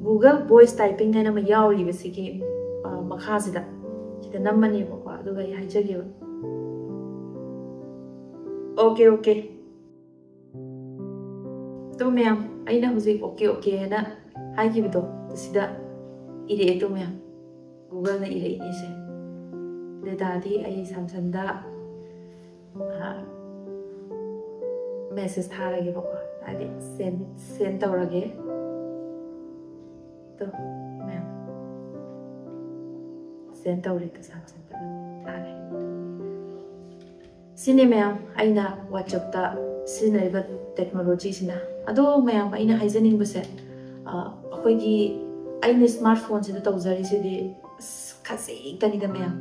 Google Voice Typing ꯍꯥꯏꯅ ꯑꯃ ꯌꯥꯎꯔꯤꯕ ꯁꯤꯒꯤ, ꯑ, ꯃꯈꯥꯁꯤꯗ, ꯁꯤꯗ ꯅꯝꯃꯅꯦꯕꯀꯣ꯫ ꯑꯗꯨꯒ ꯑꯩ ꯍꯥꯏꯖꯒꯦꯕ꯫ "Okay, okay". ꯇꯨ ꯃꯌꯥꯝ, ꯑꯩꯅ ꯍꯧꯖꯤꯛ "ꯑꯣꯀꯦ, ꯑꯣꯀꯦ" ꯍꯥꯏꯅ ꯍꯥꯏꯈꯤꯕꯗꯣ, ꯁꯤꯗ ꯏꯔꯛꯑꯦ ꯇꯨ ꯃꯌꯥꯝ꯫ ꯒꯨꯒꯜꯅ ꯏꯔꯛꯏꯅꯦꯁꯦ꯫ ꯑꯗꯨ ꯑꯣꯏ ꯇꯥꯔꯗꯤ ꯑꯩ ꯁꯥꯝꯁꯟꯗ, ꯑ, ꯃꯦꯁꯦꯖ ꯊꯥꯔꯒꯦꯕꯀꯣ, ꯍꯥꯏꯗꯤ ꯁꯦꯟ, ꯁꯦꯟ ꯇꯧꯔꯒꯦ꯫ ꯇꯨ, ꯃꯌꯥꯝ, ꯁꯦꯟ ꯇꯧꯔꯦ ꯇꯨ ꯁꯥꯝꯁꯟꯗ ꯊꯥꯔꯦ꯫ ꯁꯤꯅꯤ ꯃꯌꯥꯝ ꯑꯩꯅ WhatsApp-ꯇ ꯁꯤꯖꯤꯟꯅꯔꯤꯕ ꯇꯦꯛꯅꯣꯂꯣꯖꯤꯁꯤꯅ꯫ ꯑꯗꯣ ꯃꯌꯥꯝ, ꯑꯩꯅ ꯍꯥꯏꯖꯅꯤꯡꯕꯁꯦ, ꯑ, ꯑꯩꯈꯣꯏꯒꯤ, ꯑꯩꯅ ꯁ꯭ꯃꯥꯔꯠ ꯐꯣꯟꯁꯤꯗ ꯇꯧꯖꯔꯤꯁꯤꯗꯤ ꯑꯁ, ꯈꯖꯤꯛꯇꯅꯤꯗ ꯃꯌꯥꯝ꯫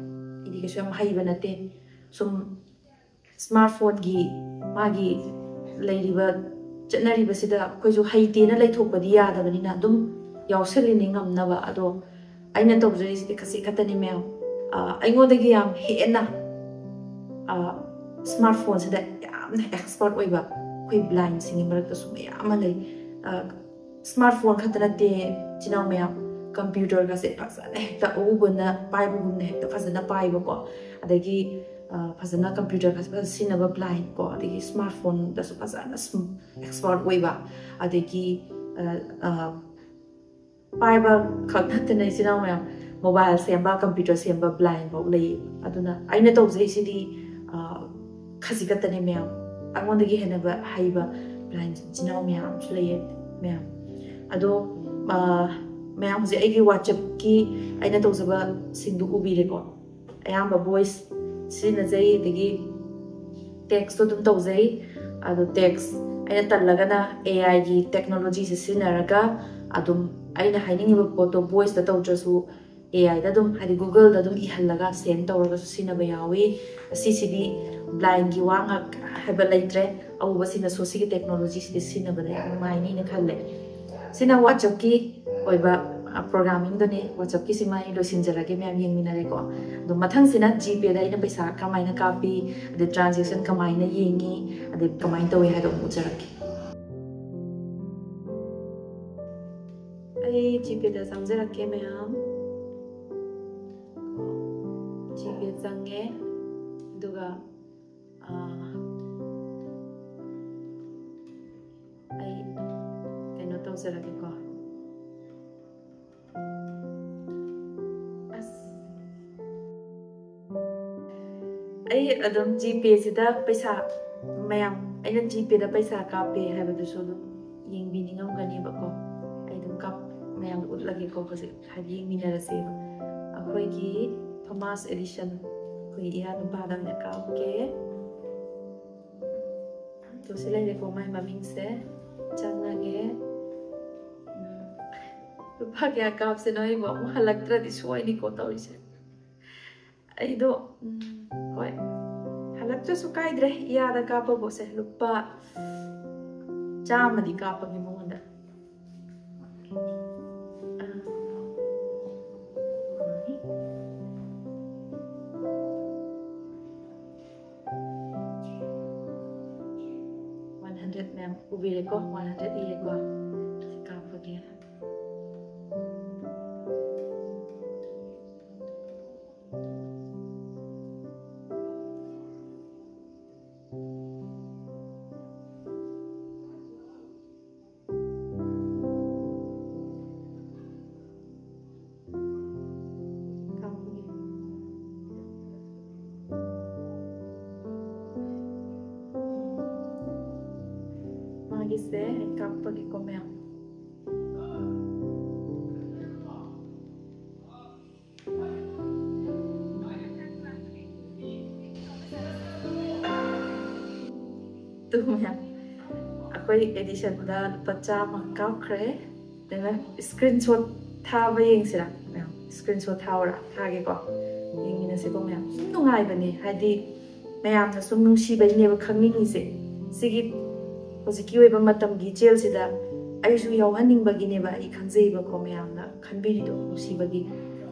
ꯑꯩꯗꯤ ꯀꯩꯁꯨ ꯌꯥꯝ ꯍꯩꯕ ꯅꯠꯇꯦ꯫ ꯁꯨꯝ ꯁ꯭ꯃꯥꯔꯠ ꯐꯣꯟꯒꯤ ꯃꯥꯒꯤ ꯂꯩꯔꯤꯕ ꯆꯠꯅꯔꯤꯕꯁꯤꯗ ꯑꯩꯈꯣꯏꯁꯨ ꯍꯩꯇꯦꯅ ꯂꯩꯊꯣꯛꯄꯗꯤ ꯌꯥꯗꯕꯅꯤꯅ ꯑꯗꯨꯝ ꯌꯥꯎꯁꯜꯂꯤꯅꯤ ꯉꯝꯅꯕ꯫ ꯑꯗꯣ ꯑꯩꯅ ꯇꯧꯖꯔꯤꯁꯤꯗꯤ ꯈꯖꯤꯛ ꯈꯛꯇꯅꯤ ꯃꯌꯥꯝ꯫ ꯑ, ꯑꯩꯉꯣꯟꯗꯒꯤ ꯌꯥꯝ ꯍꯦꯟꯅ, ꯑ, ꯁ꯭ꯃꯥꯔꯠ ꯐꯣꯟꯁꯤꯗ ꯌꯥꯝꯅ ꯑꯦꯛꯁꯄꯔꯠ ꯑꯣꯏꯕ ꯑꯩꯈꯣꯏ ꯕ꯭ꯂꯥꯏꯟꯁꯤꯡꯒꯤ ꯃꯔꯛꯇꯁꯨ ꯃꯌꯥꯝ ꯑꯃ ꯂꯩ꯫ ꯁ꯭ꯃꯥꯔꯠ ꯐꯣꯟ ꯈꯛꯇ ꯅꯠꯇꯦ, ꯏꯆꯤꯟ ꯏꯅꯥꯎ ꯃꯌꯥꯝ, ꯀꯝꯄ꯭ꯌꯨꯇꯔꯒꯁꯦ ꯐꯖꯅ ꯍꯦꯛꯇ ꯑꯎꯕꯅ ꯄꯥꯏꯕꯒꯨꯝꯅ ꯍꯦꯛꯇ ꯐꯖꯅ ꯄꯥꯏꯕꯀꯣ, ꯑꯗꯒꯤ ꯐꯖꯅ ꯀꯝꯄ꯭ꯌꯨꯇꯔꯒꯁꯦ ꯐꯖꯅ ꯁꯤꯖꯤꯟꯅꯕ ꯕ꯭ꯂꯥꯏꯟ ꯀꯣ, ꯑꯗꯒꯤ ꯁ꯭ꯃꯥꯔꯠ ꯐꯣꯟꯗꯁꯨ ꯐꯖꯅ ꯑꯦꯛꯁꯄꯔꯠ ꯑꯣꯏꯕ, ꯑꯗꯒꯤ ꯄꯥꯏꯕ ꯈꯛ ꯅꯠꯇꯅ ꯏꯆꯤꯟ ꯏꯅꯥꯎ ꯃꯌꯥꯝ, ꯃꯣꯕꯥꯏꯜ ꯁꯦꯝꯕ, ꯀꯝꯄ꯭ꯌꯨꯇꯔ ꯁꯦꯝꯕ ꯕ꯭ꯂꯥꯏꯟ ꯐꯥꯎ ꯂꯩ꯫ ꯑꯗꯨꯅ ꯑꯩꯅ ꯇꯧꯖꯩꯁꯤꯗꯤ ꯈꯖꯤꯛ ꯈꯛꯇꯅꯦ ꯃꯌꯥꯝ, ꯑꯩꯉꯣꯟꯗꯒꯤ ꯍꯦꯟꯅ ꯍꯩꯕ ꯕ꯭ꯂꯥꯏꯟ ꯏꯆꯤꯟ ꯏꯅꯥꯎ ꯃꯌꯥꯝ ꯑꯃꯁꯨ ꯂꯩꯌꯦ ꯃꯌꯥꯝ꯫ ꯑꯗꯣ ꯃꯌꯥꯝ ꯍꯧꯖꯤꯛ ꯑꯩꯒꯤ ꯋꯥꯆꯞꯀꯤ ꯑꯩꯅ ꯇꯧꯖꯕꯁꯤꯡꯗꯨ ꯎꯕꯤꯔꯦꯀꯣ꯫ ꯑꯌꯥꯝꯕ ꯚꯣꯏꯁ ꯁꯤꯖꯤꯟꯅꯖꯩ, ꯑꯗꯒꯤ ꯇꯦꯛꯁꯇꯣ ꯑꯗꯨꯝ ꯇꯧꯖꯩ꯫ ꯑꯗꯣ ꯇꯦꯛꯁ ꯑꯩꯅ ꯇꯜꯂꯒꯅ ꯑꯦ ꯑꯥꯏꯒꯤ ꯇꯦꯛꯅꯣꯂꯣꯖꯤꯁꯦ ꯁꯤꯖꯤꯟꯅꯔꯒ ꯑꯗꯨꯝ ꯑꯩꯅ ꯍꯥꯏꯅꯤꯡꯉꯤꯕ ꯄꯣꯠꯇꯣ ꯚꯣꯏꯁꯇ ꯇꯧꯗ꯭ꯔꯁꯨ ꯑꯦ ꯑꯥꯏꯗ ꯑꯗꯨꯝ, ꯍꯥꯏꯗꯤ ꯒꯨꯒꯜꯗ ꯑꯗꯨꯝ ꯏꯍꯜꯂꯒ ꯁꯦꯟ ꯇꯧꯔꯒꯁꯨ ꯁꯤꯖꯤꯟꯅꯕ ꯌꯥꯎꯏ꯫ ꯑꯁꯤꯁꯤꯗꯤ ꯕ꯭ꯂꯥꯏꯟꯒꯤ ꯋꯥ ꯉꯥꯛ ꯍꯥꯏꯕ ꯂꯩꯇ꯭ꯔꯦ, ꯑꯎꯕꯁꯤꯡꯅꯁꯨ ꯁꯤꯒꯤ ꯇꯦꯛꯅꯣꯂꯣꯖꯤꯁꯤꯗꯤ ꯁꯤꯖꯤꯟꯅꯕꯗ ꯌꯥꯝ ꯅꯨꯡꯉꯥꯏꯅꯤꯅ ꯈꯜꯂꯦ꯫ ꯁꯤꯅ ꯋꯥꯆꯞꯀꯤ ꯑꯣꯏꯕ ꯄ꯭ꯔꯣꯒ꯭ꯔꯥꯃꯤꯡꯗꯨꯅꯦ꯫ ꯋꯥꯆꯞꯀꯤꯁꯤꯃ ꯑꯩ ꯂꯣꯏꯁꯤꯟꯖꯔꯒꯦ, ꯃꯌꯥꯝ ꯌꯦꯡꯃꯤꯟꯅꯔꯦꯀꯣ꯫ ꯑꯗꯣ ꯃꯊꯪꯁꯤꯅ ꯖꯤꯄꯦꯗ ꯑꯩꯅ ꯄꯩꯁꯥ ꯀꯃꯥꯏꯅ ꯀꯥꯞꯄꯤ, ꯑꯗꯩ ꯇ꯭ꯔꯥꯟꯖꯦꯛꯁꯟ ꯀꯃꯥꯏꯅ ꯌꯦꯡꯉꯤ, ꯑꯗꯩ ꯀꯃꯥꯏꯅ ꯇꯧꯏ ꯍꯥꯏꯗꯣ ꯑꯃꯨꯛ ꯎꯠꯆꯔꯛꯀꯦ꯫ ꯑꯩ ꯖꯤꯄꯦꯗ ꯆꯪꯖꯔꯛꯀꯦ ꯃꯌꯥꯝ꯫ ꯖꯤꯄꯦ ꯆꯪꯉꯦ, ꯑꯗꯨꯒ ꯑꯥ, ꯑꯩ ꯀꯩꯅꯣ ꯇꯧꯖꯔꯒꯦꯀꯣ꯫ ꯑꯁ, ꯑꯩ ꯑꯗꯨꯝ ꯖꯤꯄꯦꯁꯤꯗ ꯄꯩꯁꯥ, ꯃꯌꯥꯝ, ꯑꯩꯅ ꯖꯤꯄꯦꯗ ꯄꯩꯁꯥ ꯀꯥꯞꯄꯦ ꯍꯥꯏꯕꯗꯨꯁꯨ ꯑꯗꯨꯝ ꯌꯦꯡꯕꯤꯅꯤꯡꯉꯝꯒꯅꯦꯕꯀꯣ꯫ ꯑꯩ ꯑꯗꯨꯝ ꯀꯥꯞ ꯃꯌꯥꯝ ꯎꯠꯂꯒꯦꯀꯣ ꯍꯧꯖꯤꯛ꯫ ꯍꯥꯏꯗꯤ ꯌꯦꯡꯃꯤꯟꯅꯔꯁꯦꯕ꯫ ꯑꯩꯈꯣꯏꯒꯤ ꯊꯣꯃꯥꯁ ꯑꯦꯗꯤꯁꯟ, ꯑꯩꯈꯣꯏꯒꯤ ꯏꯌꯥ ꯅꯨꯄꯥꯗ ꯑꯣꯏꯅ ꯀꯥꯞꯀꯦ꯫ ꯑꯗꯣ ꯁꯤ ꯂꯩꯔꯦꯀꯣ ꯃꯥꯏ ꯃꯃꯤꯡꯁꯦ꯫ ꯆꯪꯉꯒꯦ꯫ ꯎꯝ, ꯂꯨꯄꯥ ꯀꯌꯥ ꯀꯥꯞꯁꯤꯅꯣ? ꯑꯩꯕꯨ ꯑꯃꯨꯛ ꯍꯜꯂꯛꯇ꯭ꯔꯗꯤ ꯁꯣꯏꯅꯤꯀꯣ ꯇꯧꯔꯤꯁꯦ꯫ ꯑꯩꯗꯣ, ꯎꯝ, ꯍꯣꯏ, ꯍꯜꯂꯛꯇ꯭ꯔꯁꯨ ꯀꯥꯏꯗ꯭ꯔꯦ꯫ ꯏꯌꯥꯗ ꯀꯥꯞꯄꯕꯨꯁꯦ ꯂꯨꯄꯥ ꯆꯥꯝꯃꯗꯤ ꯀꯥꯞꯄꯒꯦ ꯃꯉꯣꯟꯗ꯫ ꯑꯥ꯫ ꯎꯕꯤꯔꯦꯀꯣ, ꯋꯥꯟ ꯍꯟꯗ꯭ꯔꯦꯠ ꯏꯔꯦꯀꯣ꯫ ꯁꯤ ꯀꯥꯞꯄꯒꯦ꯫ ꯀꯥꯞꯄꯒꯦ꯫ ꯃꯥꯒꯤꯁꯦ ꯑꯩ ꯀꯥꯞꯄꯒꯦꯀꯣ ꯃꯌꯥꯝ꯫ ꯇꯨ ꯃꯌꯥꯝ, ꯑꯩꯈꯣꯏ ꯑꯦꯗꯤꯁꯟꯗ ꯂꯨꯄꯥ ꯆꯥꯝꯃ ꯀꯥꯞꯈ꯭ꯔꯦ꯫ ꯑꯗꯨꯅ ꯁ꯭ꯀ꯭ꯔꯤꯟ ꯁꯣꯠ ꯊꯥꯕ ꯌꯦꯡꯁꯤꯔꯥ ꯃꯌꯥꯝ? ꯁ꯭ꯀ꯭ꯔꯤꯟ ꯁꯣꯠ ꯊꯥꯎꯔꯥ? ꯊꯥꯒꯦꯀꯣ꯫ ꯌꯦꯡꯃꯤꯟꯅꯁꯤꯀꯣ ꯃꯌꯥꯝ꯫ ꯁꯨꯝ ꯅꯨꯡꯉꯥꯏꯕꯅꯦ, ꯍꯥꯏꯗꯤ ꯃꯌꯥꯝꯅ ꯁꯨꯝ ꯅꯨꯡꯁꯤꯕꯩꯅꯦꯕ ꯈꯪꯅꯤꯡꯉꯤꯁꯦ꯫ ꯁꯤꯒꯤ ꯍꯧꯖꯤꯛꯀꯤ ꯑꯣꯏꯕ ꯃꯇꯝꯒꯤ ꯏꯆꯦꯜꯁꯤꯗ ꯑꯩꯁꯨ ꯌꯥꯎꯍꯟꯅꯤꯡꯕꯒꯤꯅꯦꯕ, ꯑꯩ ꯈꯪꯖꯩꯕꯀꯣ, ꯃꯌꯥꯝꯅ ꯈꯟꯕꯤꯔꯤꯗꯣ ꯅꯨꯡꯁꯤꯕꯒꯤ꯫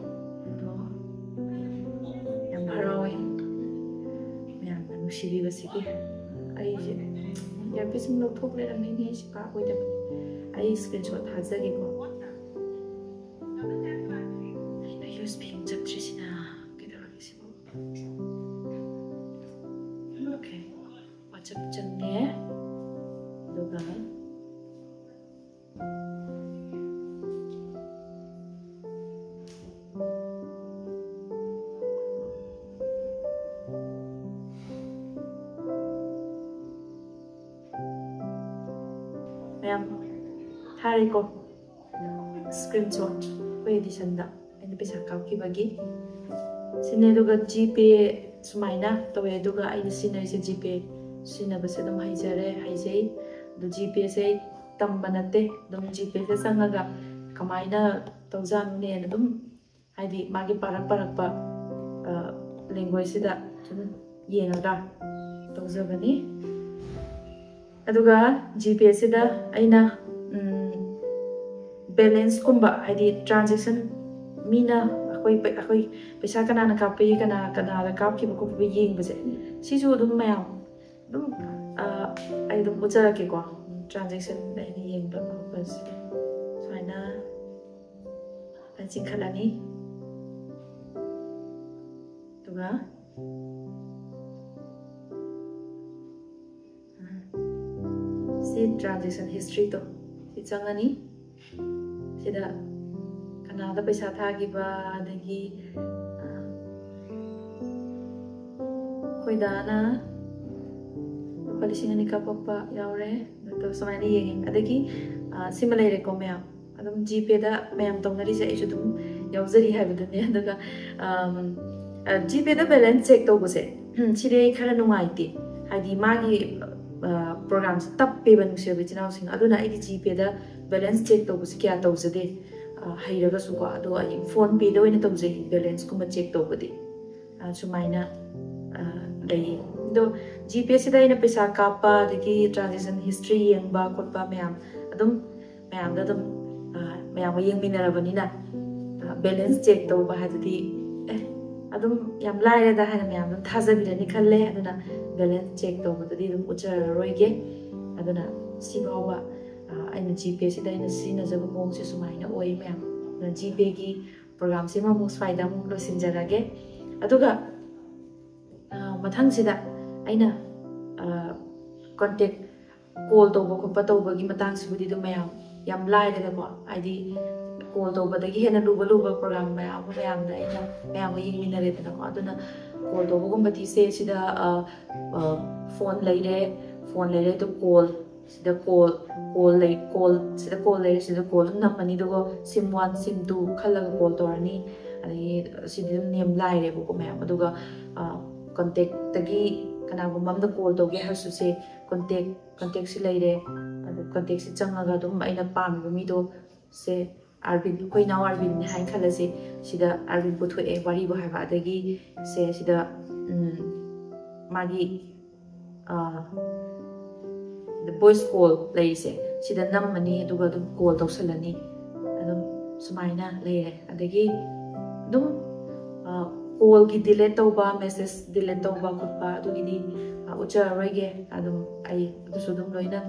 ꯑꯗꯣ ꯌꯥꯝ ꯍꯔꯥꯎꯋꯦ ꯃꯌꯥꯝꯅ ꯅꯨꯡꯁꯤꯕꯤꯕꯁꯤꯒꯤ꯫ ꯑꯩꯁꯦ ꯏꯌꯥꯔꯄꯤꯁ ꯑꯃ ꯂꯧꯊꯣꯛ ꯂꯩꯔꯝꯃꯦꯅꯦ, ꯑꯩꯁꯦ ꯄꯥꯛ ꯑꯣꯏꯗꯕꯅꯤ꯫ ꯑꯩ ꯁ꯭ꯀ꯭ꯔꯤꯟ ꯁꯣꯠ ꯊꯥꯖꯒꯦꯀꯣ꯫ ꯑꯩꯅ ꯌꯨ ꯑꯦꯁ ꯕꯤ ꯑꯃ ꯆꯠꯇ꯭ꯔꯤꯁꯤꯅ ꯀꯩꯗꯧꯔꯒꯦ ꯁꯤꯕꯨ? ꯑꯣꯀꯦ, ꯋꯥꯆꯞ ꯆꯪꯉꯦ꯫ ꯑꯗꯨꯒ ꯃꯌꯥꯝ ꯊꯥꯔꯦꯀꯣ꯫ ꯁ꯭ꯀ꯭ꯔꯤꯟ ꯁꯣꯠ ꯑꯩꯈꯣꯏ ꯑꯦꯗꯤꯁꯟꯗ ꯑꯩꯅ ꯄꯩꯁꯥ ꯀꯥꯞꯈꯤꯕꯒꯤ ꯁꯤꯅꯦ꯫ ꯑꯗꯨꯒ ꯖꯤꯄꯦ ꯁꯨꯃꯥꯏꯅ ꯇꯧꯋꯦ꯫ ꯑꯗꯨꯒ ꯑꯩꯅ ꯁꯤꯖꯤꯟꯅꯔꯤꯁꯦ ꯖꯤꯄꯦ ꯁꯤꯖꯤꯟꯅꯕꯁꯦ ꯑꯗꯨꯝ ꯍꯩꯖꯔꯦ, ꯍꯩꯖꯩ꯫ ꯑꯗꯨ ꯖꯤꯄꯦꯁꯦ ꯑꯩ ꯇꯝꯕ ꯅꯠꯇꯦ, ꯑꯗꯨꯝ ꯖꯤꯄꯦꯗ ꯆꯪꯉꯒ ꯀꯃꯥꯏꯅ ꯇꯧꯖꯥꯠꯅꯣꯅꯦꯅ ꯑꯗꯨꯝ, ꯍꯥꯏꯗꯤ ꯃꯥꯒꯤ ꯄꯥꯔꯛ ꯄꯥꯔꯛꯄ ꯂꯦꯡꯒ꯭ꯋꯦꯖꯁꯤꯗ ꯁꯨꯝ ꯌꯦꯡꯉꯒ ꯇꯧꯖꯕꯅꯤ꯫ ꯑꯗꯨꯒ ꯖꯤꯄꯦꯁꯤꯗ ꯑꯩꯅ ꯕꯦꯂꯦꯟꯁꯀꯨꯝꯕ, ꯍꯥꯏꯗꯤ ꯇ꯭ꯔꯥꯟꯖꯦꯛꯁꯟ, ꯃꯤꯅ ꯑꯩꯈꯣꯏ ꯄꯩ-, ꯑꯩꯈꯣꯏ ꯄꯩꯁꯥ ꯀꯅꯥꯅ ꯀꯥꯞꯄꯤ, ꯀꯅꯥ ꯀꯅꯥꯗ ꯀꯥꯞꯈꯤꯕ ꯈꯣꯠꯈꯤꯕ ꯌꯦꯡꯕꯁꯦ, ꯁꯤꯁꯨ ꯑꯗꯨꯝ ꯃꯌꯥꯝ ꯑꯗꯨꯝ, ꯑ, ꯑꯩ ꯑꯗꯨꯝ ꯎꯠꯆꯔꯛꯀꯦꯀꯣ꯫ transaction ꯑꯩꯅ ꯌꯦꯡꯕ ꯈꯣꯠꯄꯁꯦ ꯁꯨꯃꯥꯏꯅ ꯆꯤꯡꯈꯠꯂꯅꯤ꯫ ꯑꯗꯨꯒ ꯁꯤ transaction historyꯗꯣ ꯁꯤ ꯆꯪꯉꯅꯤ꯫ ꯁꯤꯗ ꯀꯅꯥꯗ ꯄꯩꯁꯥ ꯊꯥꯈꯤꯕ, ꯑꯗꯒꯤ ꯑꯩꯈꯣꯏ ꯗꯥꯅ ꯂꯨꯄꯥ ꯂꯤꯁꯤꯡ ꯑꯅꯤ ꯀꯥꯞꯄꯛꯄ ꯌꯥꯎꯔꯦ꯫ ꯑꯗꯣ ꯁꯨꯃꯥꯏꯅ ꯌꯦꯡꯉꯦ꯫ ꯑꯗꯒꯤ ꯁꯤꯃ ꯂꯩꯔꯦꯀꯣ ꯃꯌꯥꯝ꯫ ꯑꯗꯨꯝ GPayꯗ ꯃꯌꯥꯝ ꯇꯧꯅꯔꯤꯁꯦ ꯑꯩꯁꯨ ꯑꯗꯨꯝ ꯌꯥꯎꯖꯔꯤ ꯍꯥꯏꯕꯗꯨꯅꯦ꯫ ꯑꯗꯨꯒ GPayꯗ balance check ꯇꯧꯕꯁꯦ, ꯁꯤꯗꯤ ꯑꯩ ꯈꯔ ꯅꯨꯡꯉꯥꯏꯇꯦ꯫ ꯍꯥꯏꯗꯤ ꯃꯥꯒꯤ programꯁꯦ ꯇꯞꯄꯦꯕ, ꯅꯨꯡꯁꯤꯔꯕ ꯏꯆꯤꯟ ꯏꯅꯥꯎꯁꯤꯡ꯫ ꯑꯗꯨꯅ ꯑꯩꯗꯤ GPayꯗ balance check ꯇꯧꯕꯁꯦ ꯀꯌꯥ ꯇꯧꯖꯗꯦ꯫ ꯍꯩꯔꯒꯁꯨꯀꯣ꯫ ꯑꯗꯣ ꯑꯩ PhonePeꯗ ꯑꯣꯏꯅ ꯇꯧꯖꯩ balanceꯀꯨꯝꯕ check ꯇꯧꯕꯗꯤ꯫ ꯁꯨꯃꯥꯏꯅ ꯂꯩꯌꯦ꯫ ꯑꯗꯣ GPayꯁꯤꯗ ꯑꯩꯅ ꯄꯩꯁꯥ ꯀꯥꯞꯄ, ꯑꯗꯒꯤ transaction history ꯌꯦꯡꯕ ꯈꯣꯠꯄ ꯃꯌꯥꯝ ꯑꯗꯨꯝ ꯃꯌꯥꯝꯗ ꯑꯗꯨꯝ ꯃꯌꯥꯝꯒ ꯌꯦꯡꯃꯤꯟꯅꯔꯕꯅꯤꯅ balance check ꯇꯧꯕ ꯍꯥꯏꯗꯨꯗꯤ ꯑꯦ ꯑꯗꯨꯝ ꯌꯥꯝ ꯂꯥꯏꯔꯦꯗ ꯍꯥꯏꯅ ꯃꯌꯥꯝ ꯑꯗꯨꯝ ꯊꯥꯖꯕꯤꯔꯅꯤ ꯈꯜꯂꯦ꯫ ꯑꯗꯨꯅ balance check ꯇꯧꯕꯗꯨꯗꯤ ꯑꯗꯨꯝ ꯎꯠꯆꯔꯔꯣꯏꯒꯦ꯫ ꯑꯗꯨꯅ ꯁꯤꯐꯥꯎꯕ ꯑꯩꯅ GPayꯁꯤꯗ ꯑꯩꯅ ꯁꯤꯖꯤꯟꯅꯖꯕ ꯃꯑꯣꯡꯁꯦ ꯁꯨꯃꯥꯏꯅ ꯑꯣꯏ ꯃꯌꯥꯝ꯫ ꯑꯗꯨꯅ GPayꯒꯤ programꯁꯤꯃ ꯑꯃꯨꯛ ꯁ꯭ꯋꯥꯏꯗ ꯑꯃꯨꯛ ꯂꯣꯏꯁꯤꯟꯖꯔꯒꯦ꯫ ꯑꯗꯨꯒ ꯃꯊꯪꯁꯤꯗ ꯑꯩꯅ contact call ꯇꯧꯕ ꯈꯣꯠꯄ ꯇꯧꯕꯒꯤ ꯃꯇꯥꯡꯁꯤꯕꯨꯗꯤ ꯑꯗꯨꯝ ꯃꯌꯥꯝ ꯌꯥꯝ ꯂꯥꯏꯔꯦꯗꯀꯣ꯫ ꯍꯥꯏꯗꯤ call ꯇꯧꯕꯗꯒꯤ ꯍꯦꯟꯅ ꯂꯨꯕ ꯂꯨꯕ program ꯃꯌꯥꯝ ꯑꯃ ꯃꯌꯥꯝꯗ ꯑꯩꯅ ꯃꯌꯥꯝꯒ ꯌꯦꯡꯃꯤꯟꯅꯔꯦꯗꯅꯀꯣ꯫ ꯑꯗꯨꯅ call ꯇꯧꯕꯒꯨꯝꯕꯗꯤ ꯁꯦ ꯁꯤꯗ phone ꯂꯩꯔꯦ, phone ꯂꯩꯔꯦ ꯑꯗꯨ call ꯁꯤꯗ call call ꯂꯩ call ꯁꯤꯗ call ꯂꯩꯔꯦ꯫ ꯁꯤꯗ call ꯑꯗꯨꯝ ꯅꯝꯃꯅꯤ꯫ ꯑꯗꯨꯒ SIM one, SIM two ꯈꯜꯂꯒ call ꯇꯧꯔꯅꯤ꯫ ꯑꯗꯒꯤ ꯁꯤꯗꯤ ꯑꯗꯨꯝ ꯅꯦꯝ ꯂꯥꯏꯔꯦꯕꯀꯣ ꯃꯌꯥꯝ꯫ ꯑꯗꯨꯒ contactꯇꯒꯤ ꯀꯅꯥꯒꯨꯝꯕ ꯑꯝꯗ call ꯇꯧꯒꯦ ꯍꯥꯏꯔꯁꯨ ꯁꯦ contact contactꯁꯤ ꯂꯩꯔꯦ꯫ ꯑꯗꯨ contactꯁꯤ ꯆꯪꯉꯒ ꯑꯗꯨꯝ ꯑꯩꯅ ꯄꯥꯝꯃꯤꯕ ꯃꯤꯗꯣ ꯁꯦ ꯑꯥꯔꯕꯤꯟ, ꯑꯩꯈꯣꯏ ꯏꯅꯥꯎ ꯑꯥꯔꯕꯤꯟꯅꯤ ꯍꯥꯏꯅ ꯈꯜꯂꯁꯤ꯫ ꯁꯤꯗ ꯑꯥꯔꯕꯤꯟ ꯄꯨꯊꯣꯛꯑꯦ ꯋꯥꯔꯤꯕꯨ ꯍꯥꯏꯕ꯫ ꯑꯗꯒꯤ ꯁꯦ ꯁꯤꯗ ꯎꯝ, ꯃꯥꯒꯤ voice call ꯂꯩꯔꯤꯁꯦ ꯁꯤꯗ ꯅꯝꯃꯅꯤ꯫ ꯑꯗꯨꯒ ꯑꯗꯨꯝ call ꯇꯧꯁꯜꯂꯅꯤ꯫ ꯑꯗꯨꯝ ꯁꯨꯃꯥꯏꯅ ꯂꯩꯔꯦ꯫ ꯑꯗꯒꯤ ꯑꯗꯨꯝ callꯒꯤ delete ꯇꯧꯕ, message delete ꯇꯧꯕ ꯈꯣꯠꯄ ꯑꯗꯨꯒꯤꯗꯤ ꯎꯠꯆꯔꯔꯣꯏꯒꯦ꯫ ꯑꯗꯨꯝ ꯑꯩ ꯑꯗꯨꯁꯨ ꯑꯗꯨꯝ ꯂꯣꯏꯅ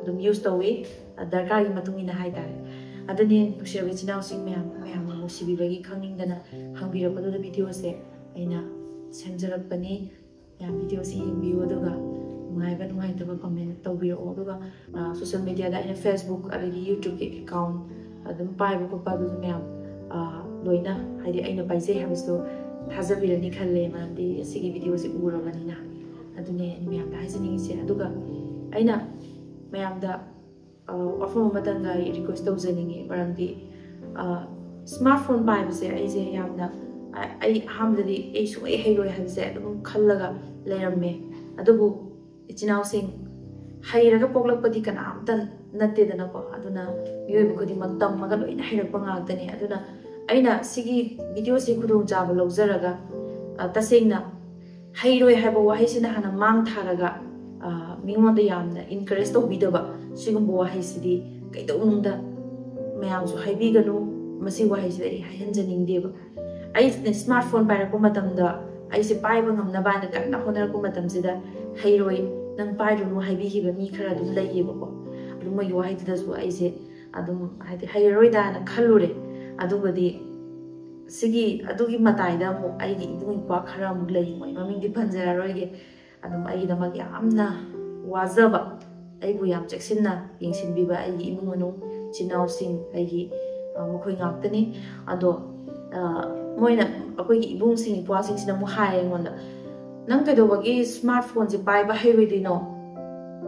ꯑꯗꯨꯝ ꯑꯗꯨꯝ ꯌꯨꯁ ꯇꯧꯏ, ꯗꯔꯀꯥꯔꯒꯤ ꯃꯇꯨꯡ ꯏꯟꯅ ꯍꯥꯏꯇꯥꯔꯦ꯫ ꯑꯗꯨꯅꯤ ꯅꯨꯡꯁꯤꯔꯕ ꯏꯆꯤꯟ ꯏꯅꯥꯎꯁꯤꯡ ꯃꯌꯥꯝ, ꯃꯌꯥꯝꯅ ꯅꯨꯡꯁꯤꯕꯤꯕꯒꯤ ꯈꯪꯅꯤꯡꯗꯅ ꯍꯪꯕꯤꯔꯛꯄꯗꯨꯗ ꯚꯤꯗꯤꯑꯣꯁꯦ ꯑꯩꯅ ꯁꯦꯝꯖꯔꯛꯄꯅꯤ꯫ ꯃꯌꯥꯝ ꯚꯤꯗꯤꯑꯣꯁꯤ ꯌꯦꯡꯕꯤꯌꯨ, ꯑꯗꯨꯒ ꯅꯨꯡꯉꯥꯏꯕ ꯅꯨꯡꯉꯥꯏꯇꯕ ꯀꯃꯦꯟ ꯇꯧꯕꯤꯔꯛꯑꯣ꯫ ꯑꯗꯨꯒ ꯁꯣꯁꯦꯜ ꯃꯦꯗꯤꯌꯥꯗ ꯑꯩꯅ ꯐꯦꯁꯕꯨꯛ ꯑꯗꯒꯤ ꯌꯨꯇ꯭ꯌꯨꯕꯀꯤ ꯑꯦꯀꯥꯎꯟ ꯑꯗꯨꯝ ꯄꯥꯏꯕ ꯈꯣꯠꯄ ꯑꯗꯨꯁꯨ ꯃꯌꯥꯝ ꯂꯣꯏꯅ, ꯍꯥꯏꯗꯤ ꯑꯩꯅ ꯄꯥꯏꯖꯩ ꯍꯥꯏꯕꯁꯨ ꯊꯥꯖꯕꯤꯔꯅꯤ ꯈꯜꯂꯦ, ꯃꯔꯝꯗꯤ ꯁꯤꯒꯤ ꯚꯤꯗꯤꯑꯣꯁꯤ ꯎꯔꯕꯅꯤꯅ꯫ ꯑꯗꯨꯅꯦ ꯑꯩꯅ ꯃꯌꯥꯝꯗ ꯍꯥꯏꯖꯅꯤꯡꯉꯤꯁꯦ꯫ ꯑꯗꯨꯒ ꯑꯩꯅ ꯃꯌꯥꯝꯗ ꯋꯥꯐꯝ ꯑꯃꯇꯪꯒ ꯑꯩ ꯔꯤꯀ꯭ꯋꯦꯁ ꯇꯧꯖꯅꯤꯡꯉꯤ, ꯃꯔꯝꯗꯤ ꯁ꯭ꯃꯥꯔꯠ ꯐꯣꯟ ꯄꯥꯏꯕꯁꯦ ꯑꯩꯁꯦ ꯌꯥꯝꯅ, ꯑꯩ ꯑꯍꯥꯟꯕꯗꯗꯤ ꯑꯩ ꯁꯨꯡꯍꯩ ꯍꯩꯔꯣꯏ ꯍꯥꯏꯕꯁꯦ ꯑꯗꯨꯝ ꯈꯜꯂꯒ ꯂꯩꯔꯝꯃꯦ꯫ ꯑꯗꯨꯕꯨ ꯏꯆꯤꯟ ꯏꯅꯥꯎꯁꯤꯡ, ꯍꯩꯔꯒ ꯄꯣꯛꯂꯛꯄꯗꯤ ꯀꯅꯥꯝꯇ ꯅꯠꯇꯦꯗꯅꯀꯣ꯫ ꯑꯗꯨꯅ ꯃꯤꯑꯣꯏꯕ ꯈꯨꯗꯤꯡꯃꯛ ꯇꯝꯃꯒ ꯂꯣꯏꯅ ꯍꯩꯔꯛꯄ ꯉꯥꯛꯇꯅꯦ꯫ ꯑꯗꯨꯅ ꯑꯩꯅ ꯁꯤꯒꯤ ꯚꯤꯗꯤꯑꯣꯁꯤ ꯈꯨꯗꯣꯡꯆꯥꯕ ꯂꯧꯖꯔꯒ, ꯇꯁꯦꯡꯅ ꯍꯩꯔꯣꯏ ꯍꯥꯏꯕ ꯋꯥꯍꯩꯁꯤꯅ ꯍꯥꯟꯅ ꯃꯥꯡ ꯊꯥꯔꯒ, ꯃꯤꯉꯣꯟꯗ ꯌꯥꯝꯅ ꯏꯟꯀꯔꯦꯖ ꯇꯧꯕꯤꯗꯕ ꯁꯤꯒꯨꯝꯕ ꯋꯥꯍꯩꯁꯤꯗꯤ ꯀꯩꯗꯧꯅꯨꯡꯗ ꯃꯌꯥꯝꯁꯨ ꯍꯥꯏꯕꯤꯒꯅꯨ꯫ ꯃꯁꯤ ꯋꯥꯍꯩꯁꯤꯗ ꯑꯩ ꯍꯥꯏꯍꯟꯖꯅꯤꯡꯗꯦꯕ꯫ ꯑꯩꯁꯤꯅ ꯁ꯭ꯃꯥꯔꯠ ꯐꯣꯟ ꯄꯥꯏꯔꯛꯄ ꯃꯇꯝꯗ ꯑꯩꯁꯦ ꯄꯥꯏꯕ ꯉꯝꯅꯕ ꯍꯥꯏꯅ ꯀꯟꯅ ꯍꯣꯠꯅꯔꯛꯄ ꯃꯇꯝꯁꯤꯗ, "ꯍꯩꯔꯣꯏ, ꯅꯪ ꯄꯥꯏꯔꯨꯅꯨ" ꯍꯥꯏꯕꯤꯈꯤꯕ ꯃꯤ ꯈꯔ ꯑꯗꯨꯝ ꯂꯩꯌꯦꯕꯀꯣ꯫ ꯑꯗꯨ ꯃꯣꯏꯒꯤ ꯋꯥꯍꯩꯗꯨꯗꯁꯨ ꯑꯩꯁꯦ ꯑꯗꯨꯝ, ꯍꯥꯏꯗꯤ, ꯍꯩꯔꯔꯣꯏꯗꯥꯅ ꯈꯜꯂꯨꯔꯦ꯫ ꯑꯗꯨꯒꯗꯤ ꯁꯤꯒꯤ, ꯑꯗꯨꯒꯤ ꯃꯇꯥꯏꯗ ꯑꯃꯨꯛ ꯑꯩꯒꯤ ꯏꯕꯨꯡ ꯏꯄ꯭ꯋꯥ ꯈꯔ ꯑꯃꯨꯛ ꯂꯩ, ꯃꯣꯏ ꯃꯃꯤꯡꯗꯤ ꯄꯟꯖꯔꯔꯣꯏꯒꯦ꯫ ꯑꯗꯨꯝ ꯑꯩꯒꯤꯗꯃꯛ ꯌꯥꯝꯅ ꯋꯥꯖꯕ, ꯑꯩꯕꯨ ꯌꯥꯝ ꯆꯦꯛꯁꯤꯟꯅ ꯌꯦꯡꯁꯤꯟꯕꯤꯕ ꯑꯩꯒꯤ ꯏꯃꯨꯡ ꯃꯅꯨꯡ, ꯏꯆꯤꯟ ꯏꯅꯥꯎꯁꯤꯡ, ꯑꯩꯒꯤ, ꯑ, ꯃꯈꯣꯏ ꯉꯥꯛꯇꯅꯤ꯫ ꯑꯗꯣ, ꯑ, ꯃꯣꯏꯅ, ꯑꯩꯈꯣꯏꯒꯤ ꯏꯕꯨꯡꯁꯤꯡ ꯏꯄ꯭ꯋꯥꯁꯤꯡꯁꯤꯅ ꯑꯃꯨꯛ ꯍꯥꯏꯌꯦ ꯑꯩꯉꯣꯟꯗ, "ꯅꯪ ꯀꯩꯗꯧꯕꯒꯤ ꯁ꯭ꯃꯥꯔꯠ ꯐꯣꯟꯁꯦ ꯄꯥꯏꯕ ꯍꯩꯔꯣꯏꯗꯣꯏꯅꯣ?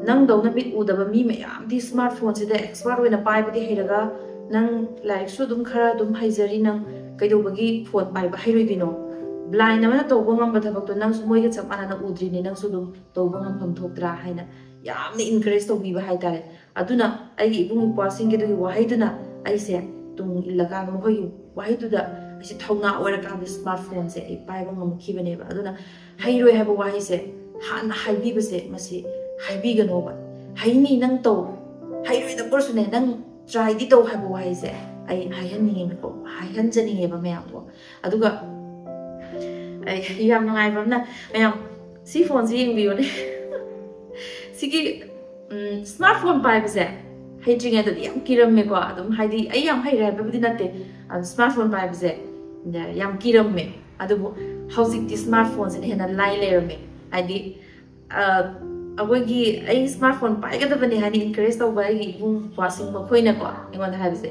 ꯅꯪꯗꯧꯅ ꯃꯤꯠ ꯎꯗꯕ ꯃꯤ ꯃꯌꯥꯝꯗꯤ ꯁ꯭ꯃꯥꯔꯠ ꯐꯣꯟꯁꯤꯗ ꯑꯦꯛꯁꯄꯥꯔꯠ ꯑꯣꯏꯅ ꯄꯥꯏꯕꯗꯤ ꯍꯩꯔꯒ, ꯅꯪ ꯂꯥꯏꯔꯤꯛꯁꯨ ꯑꯗꯨꯝ ꯈꯔ ꯑꯗꯨꯝ ꯍꯩꯖꯔꯤ, ꯅꯪ ꯀꯩꯗꯧꯕꯒꯤ ꯐꯣꯟ ꯄꯥꯏꯕ ꯍꯩꯔꯣꯏꯗꯣꯏꯅꯣ? ꯕ꯭ꯂꯥꯏꯟ ꯑꯃꯅ ꯇꯧꯕ ꯉꯝꯕ ꯊꯕꯛꯇꯣ ꯅꯪꯁꯨ ꯃꯣꯏꯒ ꯆꯞ ꯃꯥꯟꯅꯅ ꯎꯗ꯭ꯔꯤꯅꯦ, ꯅꯪꯁꯨ ꯑꯗꯨꯝ ꯇꯧꯕ ꯉꯝꯐꯝ ꯊꯣꯛꯇ꯭ꯔꯥ?" ꯍꯥꯏꯅ ꯌꯥꯝꯅ ꯏꯟꯀꯔꯦꯖ ꯇꯧꯕꯤꯕ ꯍꯥꯏꯇꯥꯔꯦ꯫ ꯑꯗꯨꯅ ꯑꯩꯒꯤ ꯏꯕꯨꯡ ꯏꯄ꯭ꯋꯥꯁꯤꯡꯒꯤ ꯑꯗꯨꯒꯤ ꯋꯥꯍꯩꯗꯨꯅ ꯑꯩꯁꯦ ꯇꯨꯡ ꯏꯜꯂꯀꯥꯟꯗ, ꯃꯈꯣꯏꯒꯤ ꯋꯥꯍꯩꯗꯨꯗ ꯑꯩꯁꯦ ꯊꯧꯅꯥ ꯑꯣꯏꯔꯀꯥꯟꯗ ꯁ꯭ꯃꯥꯔꯠ ꯐꯣꯟꯁꯦ ꯑꯩ ꯄꯥꯏꯕ ꯉꯝꯈꯤꯕꯅꯦꯕ꯫ ꯑꯗꯨꯅ ꯍꯩꯔꯣꯏ ꯍꯥꯏꯕ ꯋꯥꯍꯩꯁꯦ ꯍꯥꯟꯅ ꯍꯥꯏꯕꯤꯕꯁꯦ, ꯃꯁꯤ ꯍꯥꯏꯕꯤꯒꯅꯣꯕ꯫ "ꯍꯩꯅꯤ, ꯅꯪ ꯇꯧ, ꯍꯩꯔꯣꯏꯗꯕ ꯑꯣꯏꯔꯁꯨꯅꯦ, ꯅꯪ ꯇ꯭ꯔꯥꯏꯗꯤ ꯇꯧ" ꯍꯥꯏꯕ ꯋꯥꯍꯩꯁꯦ ꯑꯩ ꯍꯥꯏꯍꯟꯅꯤꯡꯉꯦꯕꯀꯣ, ꯍꯥꯏꯍꯟꯖꯅꯤꯡꯉꯦꯕ ꯃꯌꯥꯝꯕꯨ꯫ ꯑꯗꯨꯒ ꯑꯩ ꯌꯥꯝ ꯅꯨꯡꯉꯥꯏꯕ ꯑꯃꯅ, ꯃꯌꯥꯝ ꯁꯤ ꯐꯣꯟꯁꯦ ꯌꯦꯡꯕꯤꯌꯨꯅꯦ꯫ ꯁꯤꯒꯤ ꯁ꯭ꯃꯥꯔꯠ ꯐꯣꯟ ꯄꯥꯏꯕꯁꯦ ꯍꯩꯇ꯭ꯔꯤꯉꯩꯗꯗꯤ ꯌꯥꯝ ꯀꯤꯔꯝꯃꯦꯀꯣ꯫ ꯑꯗꯨꯝ ꯍꯥꯏꯗꯤ ꯑꯩ ꯌꯥꯝ ꯍꯩꯔꯦ ꯍꯥꯏꯕꯕꯨꯗꯤ ꯅꯠꯇꯦ, ꯁ꯭ꯃꯥꯔꯠ ꯐꯣꯟ ꯄꯥꯏꯕꯁꯦ ꯌꯥꯝ ꯀꯤꯔꯝꯃꯦ꯫ ꯑꯗꯨꯕꯨ ꯍꯧꯖꯤꯛꯇꯤ ꯁ꯭ꯃꯥꯔꯠ ꯐꯣꯟꯁꯤꯅ ꯍꯦꯟꯅ ꯂꯥꯏ ꯂꯩꯔꯝꯃꯦ꯫ ꯍꯥꯏꯗꯤ ꯑꯩꯈꯣꯏꯒꯤ ꯑꯩ ꯁ꯭ꯃꯥꯔꯠ ꯐꯣꯟ ꯄꯥꯏꯒꯗꯕꯅꯤ ꯍꯥꯏꯅ ꯏꯟꯀꯔꯦꯖ ꯇꯧꯕ ꯑꯩꯒꯤ ꯏꯕꯨꯡ ꯏꯄ꯭ꯋꯥꯁꯤꯡ ꯃꯈꯣꯏꯅꯀꯣ ꯑꯩꯉꯣꯟꯗ ꯍꯥꯏꯕꯁꯦ,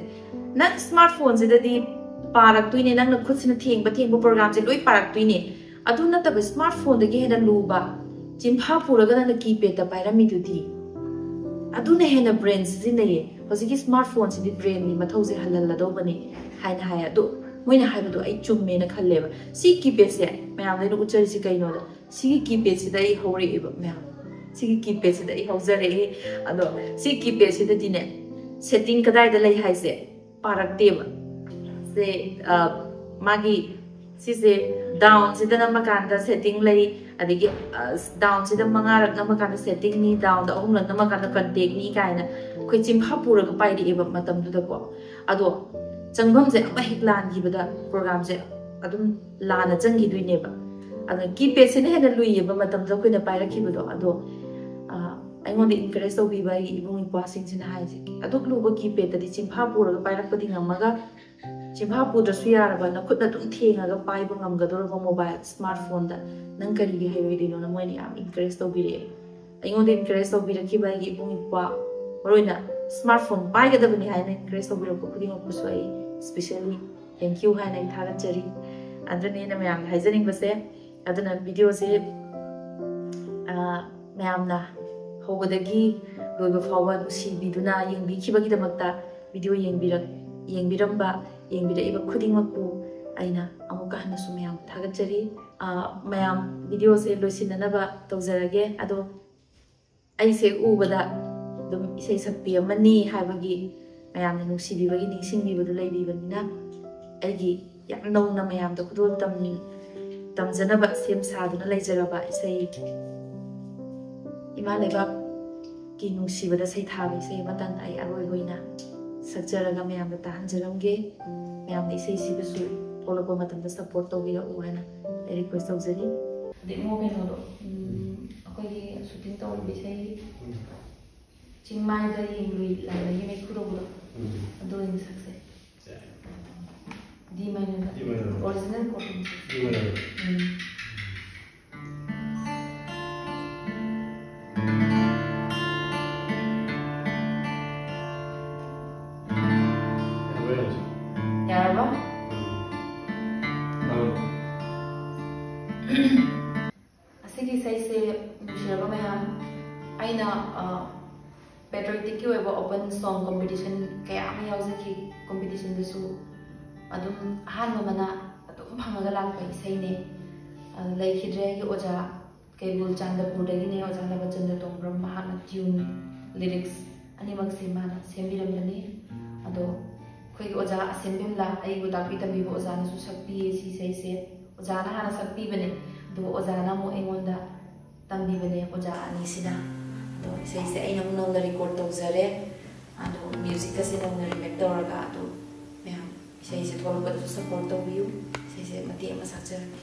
"ꯅꯪ ꯁ꯭ꯃꯥꯔꯠ ꯐꯣꯟꯁꯤꯗꯗꯤ ꯄꯥꯔꯛꯇꯣꯏꯅꯦ, ꯅꯪꯅ ꯈꯨꯠꯁꯤꯅ ꯊꯦꯡꯕ ꯊꯦꯡꯕ ꯄ꯭ꯔꯣꯒ꯭ꯔꯥꯝꯁꯦ ꯂꯣꯏ ꯄꯥꯔꯛꯇꯣꯏꯅꯦ꯫ ꯑꯗꯨ ꯅꯠꯇꯕ ꯁ꯭ꯃꯥꯔꯠ ꯐꯣꯟꯗꯒꯤ ꯍꯦꯟꯅ ꯂꯨꯕ ꯆꯤꯟꯐꯥ ꯄꯨꯔꯒ ꯅꯪꯅ ꯀꯤꯄꯦꯗꯇ ꯄꯥꯏꯔꯝꯃꯤꯗꯨꯗꯤ?" ꯑꯗꯨꯅ ꯍꯦꯟꯅ ꯕ꯭ꯔꯦꯟ ꯁꯤꯖꯤꯟꯅꯩꯌꯦ꯫ ꯍꯧꯖꯤꯛꯀꯤ ꯁ꯭ꯃꯥꯔꯠ ꯐꯣꯟꯁꯤꯗꯤ ꯕ꯭ꯔꯦꯟꯒꯤ ꯃꯊꯧꯁꯦ ꯍꯜꯍꯜꯂꯗꯧꯕꯅꯦ ꯍꯥꯏꯅ ꯍꯥꯏ꯫ ꯑꯗꯣ ꯃꯣꯏꯅ ꯍꯥꯏꯕꯗꯣ ꯑꯩ ꯆꯨꯝꯃꯦꯅ ꯈꯜꯂꯦꯕ꯫ ꯁꯤ ꯀꯤꯄꯦꯗꯁꯦ ꯃꯌꯥꯝꯗ ꯑꯩꯅ ꯎꯠꯆꯔꯤꯁꯤ ꯀꯩꯅꯣꯗ, ꯁꯤꯒꯤ ꯀꯤꯄꯦꯗꯁꯤꯗ ꯑꯩ ꯍꯧꯔꯛꯑꯦꯕ ꯃꯌꯥꯝ꯫ ꯁꯤꯒꯤ ꯀꯤꯄꯦꯗꯁꯤꯗ ꯑꯩ ꯍꯧꯖꯔꯛꯑꯦ꯫ ꯑꯗꯣ ꯁꯤ ꯀꯤꯄꯦꯗꯁꯤꯗꯗꯤꯅꯦ, ꯁꯦꯠꯇꯤꯡ ꯀꯗꯥꯏꯗ ꯂꯩ ꯍꯥꯏꯁꯦ ꯄꯥꯔꯛꯇꯦꯕ꯫ ꯁꯦ, ꯑ, ꯃꯥꯒꯤ ꯁꯤꯁꯦ ꯗꯥꯎꯟꯁꯤꯗ ꯅꯝꯃꯀꯥꯟꯗ ꯁꯦꯠꯇꯤꯡ ꯂꯩ, ꯑꯗꯒꯤ ꯗꯥꯎꯟꯁꯤꯗ ꯃꯉꯥꯔꯛ ꯅꯝꯃꯀꯥꯟꯗ ꯁꯦꯠꯇꯤꯡꯅꯤ, ꯗꯥꯎꯟꯗ ꯑꯍꯨꯝꯂꯛ ꯅꯝꯃꯀꯥꯟꯗ ꯀꯟꯇꯦꯛꯅꯤ ꯀꯥꯏꯅ ꯑꯩꯈꯣꯏ ꯆꯤꯟꯐꯥ ꯄꯨꯔꯒ ꯄꯥꯏꯔꯛꯑꯦꯕ ꯃꯇꯝꯗꯨꯗꯀꯣ꯫ ꯑꯗꯣ ꯆꯪꯐꯝꯁꯦ ꯑꯃ ꯍꯦꯛ ꯂꯥꯟꯈꯤꯕꯗ ꯄ꯭ꯔꯣꯒ꯭ꯔꯥꯝꯁꯦ ꯑꯗꯨꯝ ꯂꯥꯟꯅ ꯆꯪꯈꯤꯗꯣꯏꯅꯦꯕ꯫ ꯑꯗꯨꯅ ꯀꯤꯄꯦꯗꯁꯤꯅ ꯍꯦꯟꯅ ꯂꯨꯏꯌꯦꯕ ꯃꯇꯝꯗꯨꯗ ꯑꯩꯈꯣꯏꯅ ꯄꯥꯏꯔꯛꯈꯤꯕꯗꯣ꯫ ꯑꯗꯣ ꯑ, ꯑꯩꯉꯣꯟꯗ ꯏꯟꯀꯔꯦꯖ ꯇꯧꯕꯤꯕ ꯑꯩꯒꯤ ꯏꯕꯨꯡ ꯏꯄ꯭ꯋꯥꯁꯤꯡꯁꯤꯅ ꯍꯥꯏꯁꯦ, "ꯑꯗꯨꯛ ꯂꯨꯕ ꯀꯤꯄꯦꯗꯇꯗꯤ ꯆꯤꯟꯐꯥ ꯄꯨꯔꯒ ꯄꯥꯏꯔꯛꯄꯗꯤ ꯉꯝꯃꯒ, ꯆꯤꯟꯐꯥ ꯄꯨꯗ꯭ꯔꯁꯨ ꯌꯥꯔꯕ, ꯅꯈꯨꯠꯅ ꯑꯗꯨꯝ ꯊꯦꯡꯉꯒ ꯄꯥꯏꯕ ꯉꯝꯒꯗꯧꯔꯕ ꯃꯣꯕꯥꯏꯜ ꯁ꯭ꯃꯥꯔꯠ ꯐꯣꯟꯗ ꯅꯪ ꯀꯔꯤꯒꯤ ꯍꯩꯔꯣꯏꯗꯣꯏꯅꯣꯅ?" ꯃꯣꯏꯅ ꯌꯥꯝ ꯏꯟꯀꯔꯦꯖ ꯇꯧꯕꯤꯔꯛꯑꯦ꯫ ꯑꯩꯉꯣꯟꯗ ꯏꯟꯀꯔꯦꯖ ꯇꯧꯕꯤꯔꯛꯈꯤꯕ ꯑꯩꯒꯤ ꯏꯕꯨꯡ ꯏꯄ꯭ꯋꯥ, ꯃꯔꯨꯑꯣꯏꯅ ꯁ꯭ꯃꯥꯔꯠ ꯐꯣꯟ ꯄꯥꯏꯒꯗꯕꯅꯤ ꯍꯥꯏꯅ ꯏꯟꯀꯔꯦꯖ ꯇꯧꯕꯤꯔꯛꯄ ꯈꯨꯗꯤꯡꯃꯛꯄꯨꯁꯨ ꯑꯩ ꯏꯁꯄꯤꯁꯦꯜꯂꯤ ꯊꯦꯡꯀ꯭ꯌꯨ ꯍꯥꯏꯅ ꯑꯩ ꯊꯥꯒꯠꯆꯔꯤ꯫ ꯑꯗꯨꯅꯤ ꯑꯩꯅ ꯃꯌꯥꯝꯗ ꯍꯥꯏꯖꯅꯤꯡꯕꯁꯦ꯫ ꯑꯗꯨꯅ ꯚꯤꯗꯤꯑꯣꯁꯦ, ꯑ, ꯃꯌꯥꯝꯅ ꯍꯧꯕꯗꯒꯤ ꯂꯣꯏꯕ ꯐꯥꯎꯕ ꯅꯨꯡꯁꯤꯕꯤꯗꯨꯅ ꯌꯦꯡꯕꯤꯈꯤꯕꯒꯤꯗꯃꯛꯇ, ꯚꯤꯗꯤꯑꯣ ꯌꯦꯡꯕꯤꯔꯛ-, ꯌꯦꯡꯕꯤꯔꯝꯕ, ꯌꯦꯡꯕꯤꯔꯛꯏꯕ ꯈꯨꯗꯤꯡꯃꯛꯄꯨ ꯑꯩꯅ ꯑꯃꯨꯛꯀ ꯍꯟꯅꯁꯨ ꯃꯌꯥꯝ ꯊꯥꯒꯠꯆꯔꯤ꯫ ꯑ, ꯃꯌꯥꯝ, ꯚꯤꯗꯤꯑꯣꯁꯦ ꯂꯣꯏꯁꯤꯟꯅꯅꯕ ꯇꯧꯖꯔꯒꯦ꯫ ꯑꯗꯣ ꯑꯩꯁꯦ ꯎꯕꯗ ꯑꯗꯨꯝ ꯏꯁꯩ ꯁꯛꯄꯤ ꯑꯃꯅꯤ ꯍꯥꯏꯕꯒꯤ ꯃꯌꯥꯝꯅ ꯅꯨꯡꯁꯤꯕꯤꯕꯒꯤ, ꯅꯤꯡꯁꯤꯡꯕꯤꯕꯗꯨ ꯂꯩꯕꯤꯕꯅꯤꯅ, ꯑꯩꯒꯤ ꯌꯥꯝ ꯅꯧꯅ ꯃꯌꯥꯝꯗ ꯈꯨꯗꯣꯜ ꯇꯝꯅꯤꯡ-, ꯇꯝꯖꯅꯕ ꯁꯦꯝ ꯁꯥꯗꯨꯅ ꯂꯩꯖꯔꯕ ꯏꯁꯩ, ꯏꯃꯥ ꯂꯩꯕꯥꯛꯀꯤ ꯅꯨꯡꯁꯤꯕꯗ ꯁꯩꯊꯥꯕ ꯏꯁꯩ ꯑꯃꯇꯪ ꯑꯩ ꯑꯔꯣꯏꯕ ꯑꯣꯏꯅ ꯁꯛꯆꯔꯒ ꯃꯌꯥꯝꯗ ꯇꯥꯍꯟꯖꯔꯝꯒꯦ꯫ ꯃꯌꯥꯝꯅ ꯏꯁꯩꯁꯤꯕꯨꯁꯨ ꯊꯣꯛꯂꯛꯄ ꯃꯇꯝꯗ ꯁꯞꯄꯣꯔꯠ ꯇꯧꯕꯤꯔꯛꯎ ꯍꯥꯏꯅ ꯑꯩ ꯔꯤꯀ꯭ꯋꯦꯁ ꯇꯧꯖꯔꯤ꯫ ꯑꯗꯩ ꯏꯃꯣ ꯀꯩꯅꯣꯗꯣ, ꯎꯝ, ꯑꯩꯈꯣꯏꯒꯤ ꯁꯨꯇꯤꯡ ꯇꯧꯔꯤꯕ ꯏꯁꯩ ꯆꯤꯡꯃꯥꯏꯗ ꯌꯦꯡꯂꯨꯏ ꯂꯥꯏꯃꯩꯒꯤ ꯃꯩꯈꯨ ꯇꯧꯕꯗꯣ꯫ ꯎꯝ. ꯑꯗꯨ ꯑꯣꯏꯅ ꯁꯛꯁꯦ꯫ ꯁꯦ. D minor ꯗ꯫ D minor. Original chord ꯑꯣꯏꯅ ꯁꯛꯁꯦ꯫ D minor. ꯎꯝ. ꯌꯥꯔꯕ ꯍꯧꯖꯤꯛ? ꯌꯥꯔꯕ? ꯎꯝ. ꯑꯁꯤꯒꯤ ꯏꯁꯩꯁꯦ ꯅꯨꯡꯁꯤꯔꯕ ꯃꯌꯥꯝ, ꯑꯩꯅ, ꯑ, patriotic ꯀꯤ ꯑꯣꯏꯕ open song competition ꯀꯌꯥ ꯑꯃ ꯌꯥꯎꯖꯈꯤ꯫ Competition ꯗꯁꯨ ꯑꯗꯨꯝ ꯑꯍꯥꯟꯕ ꯃꯅꯥ ꯑꯗꯨꯝ ꯐꯪꯉꯒ ꯂꯥꯛꯄ ꯏꯁꯩꯅꯦ꯫ ꯑ, ꯂꯩꯈꯤꯗ꯭ꯔꯦ ꯑꯩꯒꯤ ꯑꯣꯖꯥ ꯀꯩꯕꯨꯜ ꯆꯥꯟꯗꯄꯨꯔꯗꯒꯤꯅꯦ, ꯑꯣꯖꯥ ꯅꯕꯆꯟꯗ꯭ꯔ ꯇꯣꯡꯕ꯭ꯔꯝ, ꯃꯍꯥꯛꯅ tune, lyrics ꯑꯅꯤꯃꯛꯁꯦ ꯃꯥꯅ ꯁꯦꯝꯕꯤꯔꯝꯕꯅꯤ꯫ ꯑꯗꯣ ꯑꯩꯈꯣꯏꯒꯤ ꯑꯣꯖꯥ ꯑꯁꯦꯝꯕꯤꯝꯂꯥ, ꯑꯩꯕꯨ ꯇꯥꯛꯄꯤ ꯇꯝꯕꯤꯕ ꯑꯣꯖꯥꯅꯁꯨ ꯁꯛꯄꯤꯌꯦ ꯁꯤ ꯏꯁꯩꯁꯦ꯫ ꯑꯣꯖꯥꯅ ꯍꯥꯟꯅ ꯁꯛꯄꯤꯕꯅꯦ, ꯑꯗꯨꯒ ꯑꯣꯖꯥꯅ ꯑꯃꯨꯛ ꯑꯩꯉꯣꯟꯗ ꯇꯝꯕꯤꯕꯅꯦ, ꯑꯣꯖꯥ ꯑꯅꯤꯁꯤꯅ꯫ ꯑꯗꯣ ꯏꯁꯩꯁꯦ ꯑꯩꯅ ꯑꯃꯨꯛ ꯅꯧꯅ record ꯇꯧꯖꯔꯦ꯫ ꯑꯗꯣ music ꯀꯁꯦ ꯅꯧꯅ remake ꯇꯧꯔꯒ, ꯑꯗꯣ ꯃꯌꯥꯝ ꯏꯁꯩꯁꯦ ꯊꯣꯛꯂꯛꯄꯗꯁꯨ support ꯇꯧꯕꯤꯌꯨ꯫ ꯏꯁꯩꯁꯦ ꯃꯇꯦꯛ ꯑꯃ ꯁꯛꯆꯔꯛꯀꯦ꯫